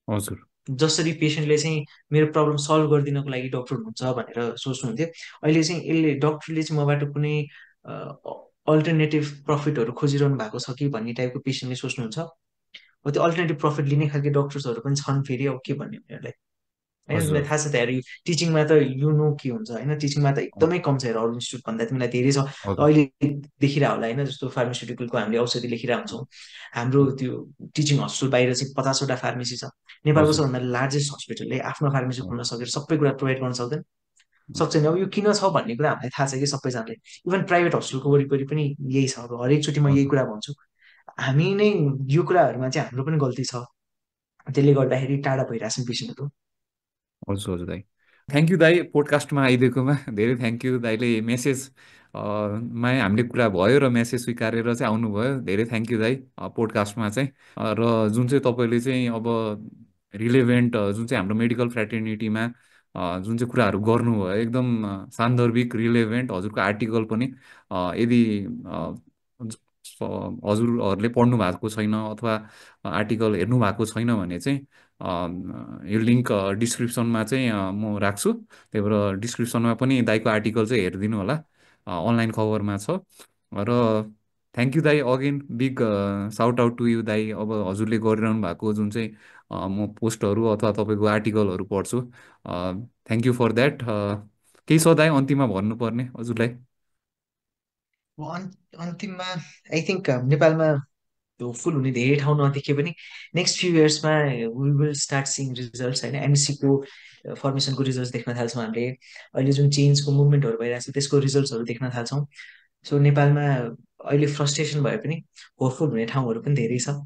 हजुर जसरी पेसेन्टले चाहिँ मेरो प्रब्लम सल्भ गरिदिनको लागि डक्टर हुनुहुन्छ भनेर सोच्नुहुन्थ्यो, अहिले चाहिँ यसले डक्टरले चाहिँ मबाट कुनै अल्टरनेटिभ प्रफिटहरू खोजिरहनु भएको छ कि भन्ने टाइपको पेसेन्टले सोच्नुहुन्छ। हो त्यो अल्टरनेटिभ प्रफिट लिने खालको डक्टर्सहरू पनि छन् फेरि, अब के भन्ने उनीहरूलाई। होइन तिमीलाई हजुर थाहा छ त यार, टिचिङमा त के हुन्छ होइन, टिचिङमा त एकदमै कम छ यार, अरू इन्स्टिट्युट भन्दा तिमीलाई धेरै छ। हजुर अहिले देखिरह होला होइन, जस्तो फार्मास्युटिकलको हामीले औषधि लेखिरह हुन्छौँ, हाम्रो त्यो टिचिङ हस्पिटल बाहिर चाहिँ 50 वटा फार्मेसी छ। नेपालको हजुर सबभन्दा लार्जेस्ट हस्पिटलले आफ्नो फार्मेसी खोल्न हजुर सकेर सबै कुरा प्रोभाइड गर्न सक्दैन, सक्छ नि। अब यो किन छ भन्ने कुरा हामीलाई थाहा छ कि सबैजनाले। इभन प्राइभेट हस्पिटलको वरिपरि पनि यही छ, अब हरेकचोटि म यही हजुर कुरा भन्छु। हामी नै यो कुराहरूमा चाहिँ हाम्रो पनि गल्ती छ, त्यसले गर्दाखेरि टाढा भइरहेछन् पेसेन्टहरू। हजुर हजुर दाइ, थ्याङ्क यू दाइ पोडकास्टमा आइदिएकोमा। धेरै थ्याङ्क यू दाइले मेसेज मा हामीले कुरा भयो र मेसेज स्वीकारेर चाहिँ आउनुभयो। धेरै थ्याङ्क यू दाइ पोडकास्टमा चाहिँ। र जुन चाहिँ तपाईँले चाहिँ अब रिलेभेन्ट जुन चाहिँ हाम्रो मेडिकल फ्रेटर्निटीमा जुन चाहिँ कुराहरू गर्नुभयो एकदम सान्दर्भिक रिलेभेन्ट। हजुरको आर्टिकल पनि यदि हजुरहरूले पढ्नु भएको छैन अथवा आर्टिकल हेर्नु भएको छैन भने चाहिँ यो लिङ्क डिस्क्रिप्सनमा चाहिँ म राख्छु। त्यही भएर डिस्क्रिप्सनमा पनि दाईको आर्टिकल चाहिँ हेरिदिनु होला, अनलाइन खबरमा छ। र थ्याङ्क यू दाई again, big shout out to you दाई। अब हजुरले गरिरहनु भएको जुन चाहिँ म पोस्टहरू अथवा तपाईँको आर्टिकलहरू पढ्छु, थ्याङ्क यू फर द्याट। केही छ दाई अन्तिममा भन्नुपर्ने हजुरलाई? अन्तिममा आई थिङ्क नेपालमा त्यो फुल हुने धेरै ठाउँ नदेखिए पनि नेक्स्ट फ्यु इयर्समा we will start seeing results होइन। एमएससीको फर्मेसनको रिजल्ट्स देख्न थाल्छौँ हामीले। अहिले जुन चेन्जको मुभमेन्टहरू भइरहेको छ त्यसको रिजल्ट्सहरू देख्न थाल्छौँ। सो नेपालमा अहिले फ्रस्ट्रेसन भए पनि होपफुल हुने ठाउँहरू पनि धेरै छ,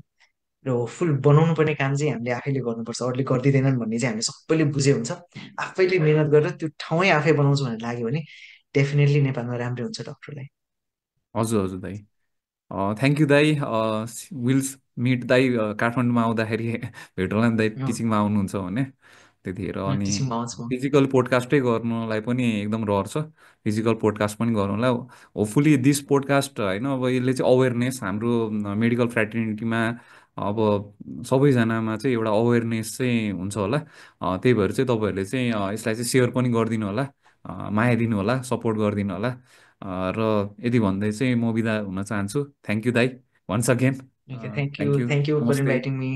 र होपफुल बनाउनु पर्ने काम चाहिँ हामीले आफैले गर्नुपर्छ, अरूले गरिदिँदैनन् भन्ने चाहिँ हामीले सबैले बुझे हुन्छ। आफैले मिहिनेत गरेर त्यो ठाउँै आफै बनाउँछु भनेर लाग्यो भने डेफिनेटली नेपालमा राम्रै हुन्छ डक्टरलाई। हजुर हजुर दाई, थ्याङ्क यू दाई। विल्स मिट दाई काठमाडौँमा आउँदाखेरि भेट होला नि दाई, टिचिङमा आउनुहुन्छ भने त्यतिखेर। अनि टिचिङमा आउँछु म। फिजिकल पोडकास्टै गर्नलाई पनि एकदम रहर छ, फिजिकल पोडकास्ट पनि गर्नुलाई। होपफुली दिस पोडकास्ट होइन, अब यसले चाहिँ अवेरनेस हाम्रो मेडिकल फ्रेटर्निटीमा अब सबैजनामा चाहिँ एउटा अवेरनेस चाहिँ हुन्छ होला। त्यही भएर चाहिँ तपाईँहरूले चाहिँ यसलाई चाहिँ सेयर पनि गरिदिनु होला, माया दिनु होला, सपोर्ट गरिदिनु होला। र यदि भन्दै चाहिँ म बिदा हुन चाहन्छु। थ्याङ्क यू दाई, once again. Okay, thank you, thank you, thank you for नमस्ते। Inviting me.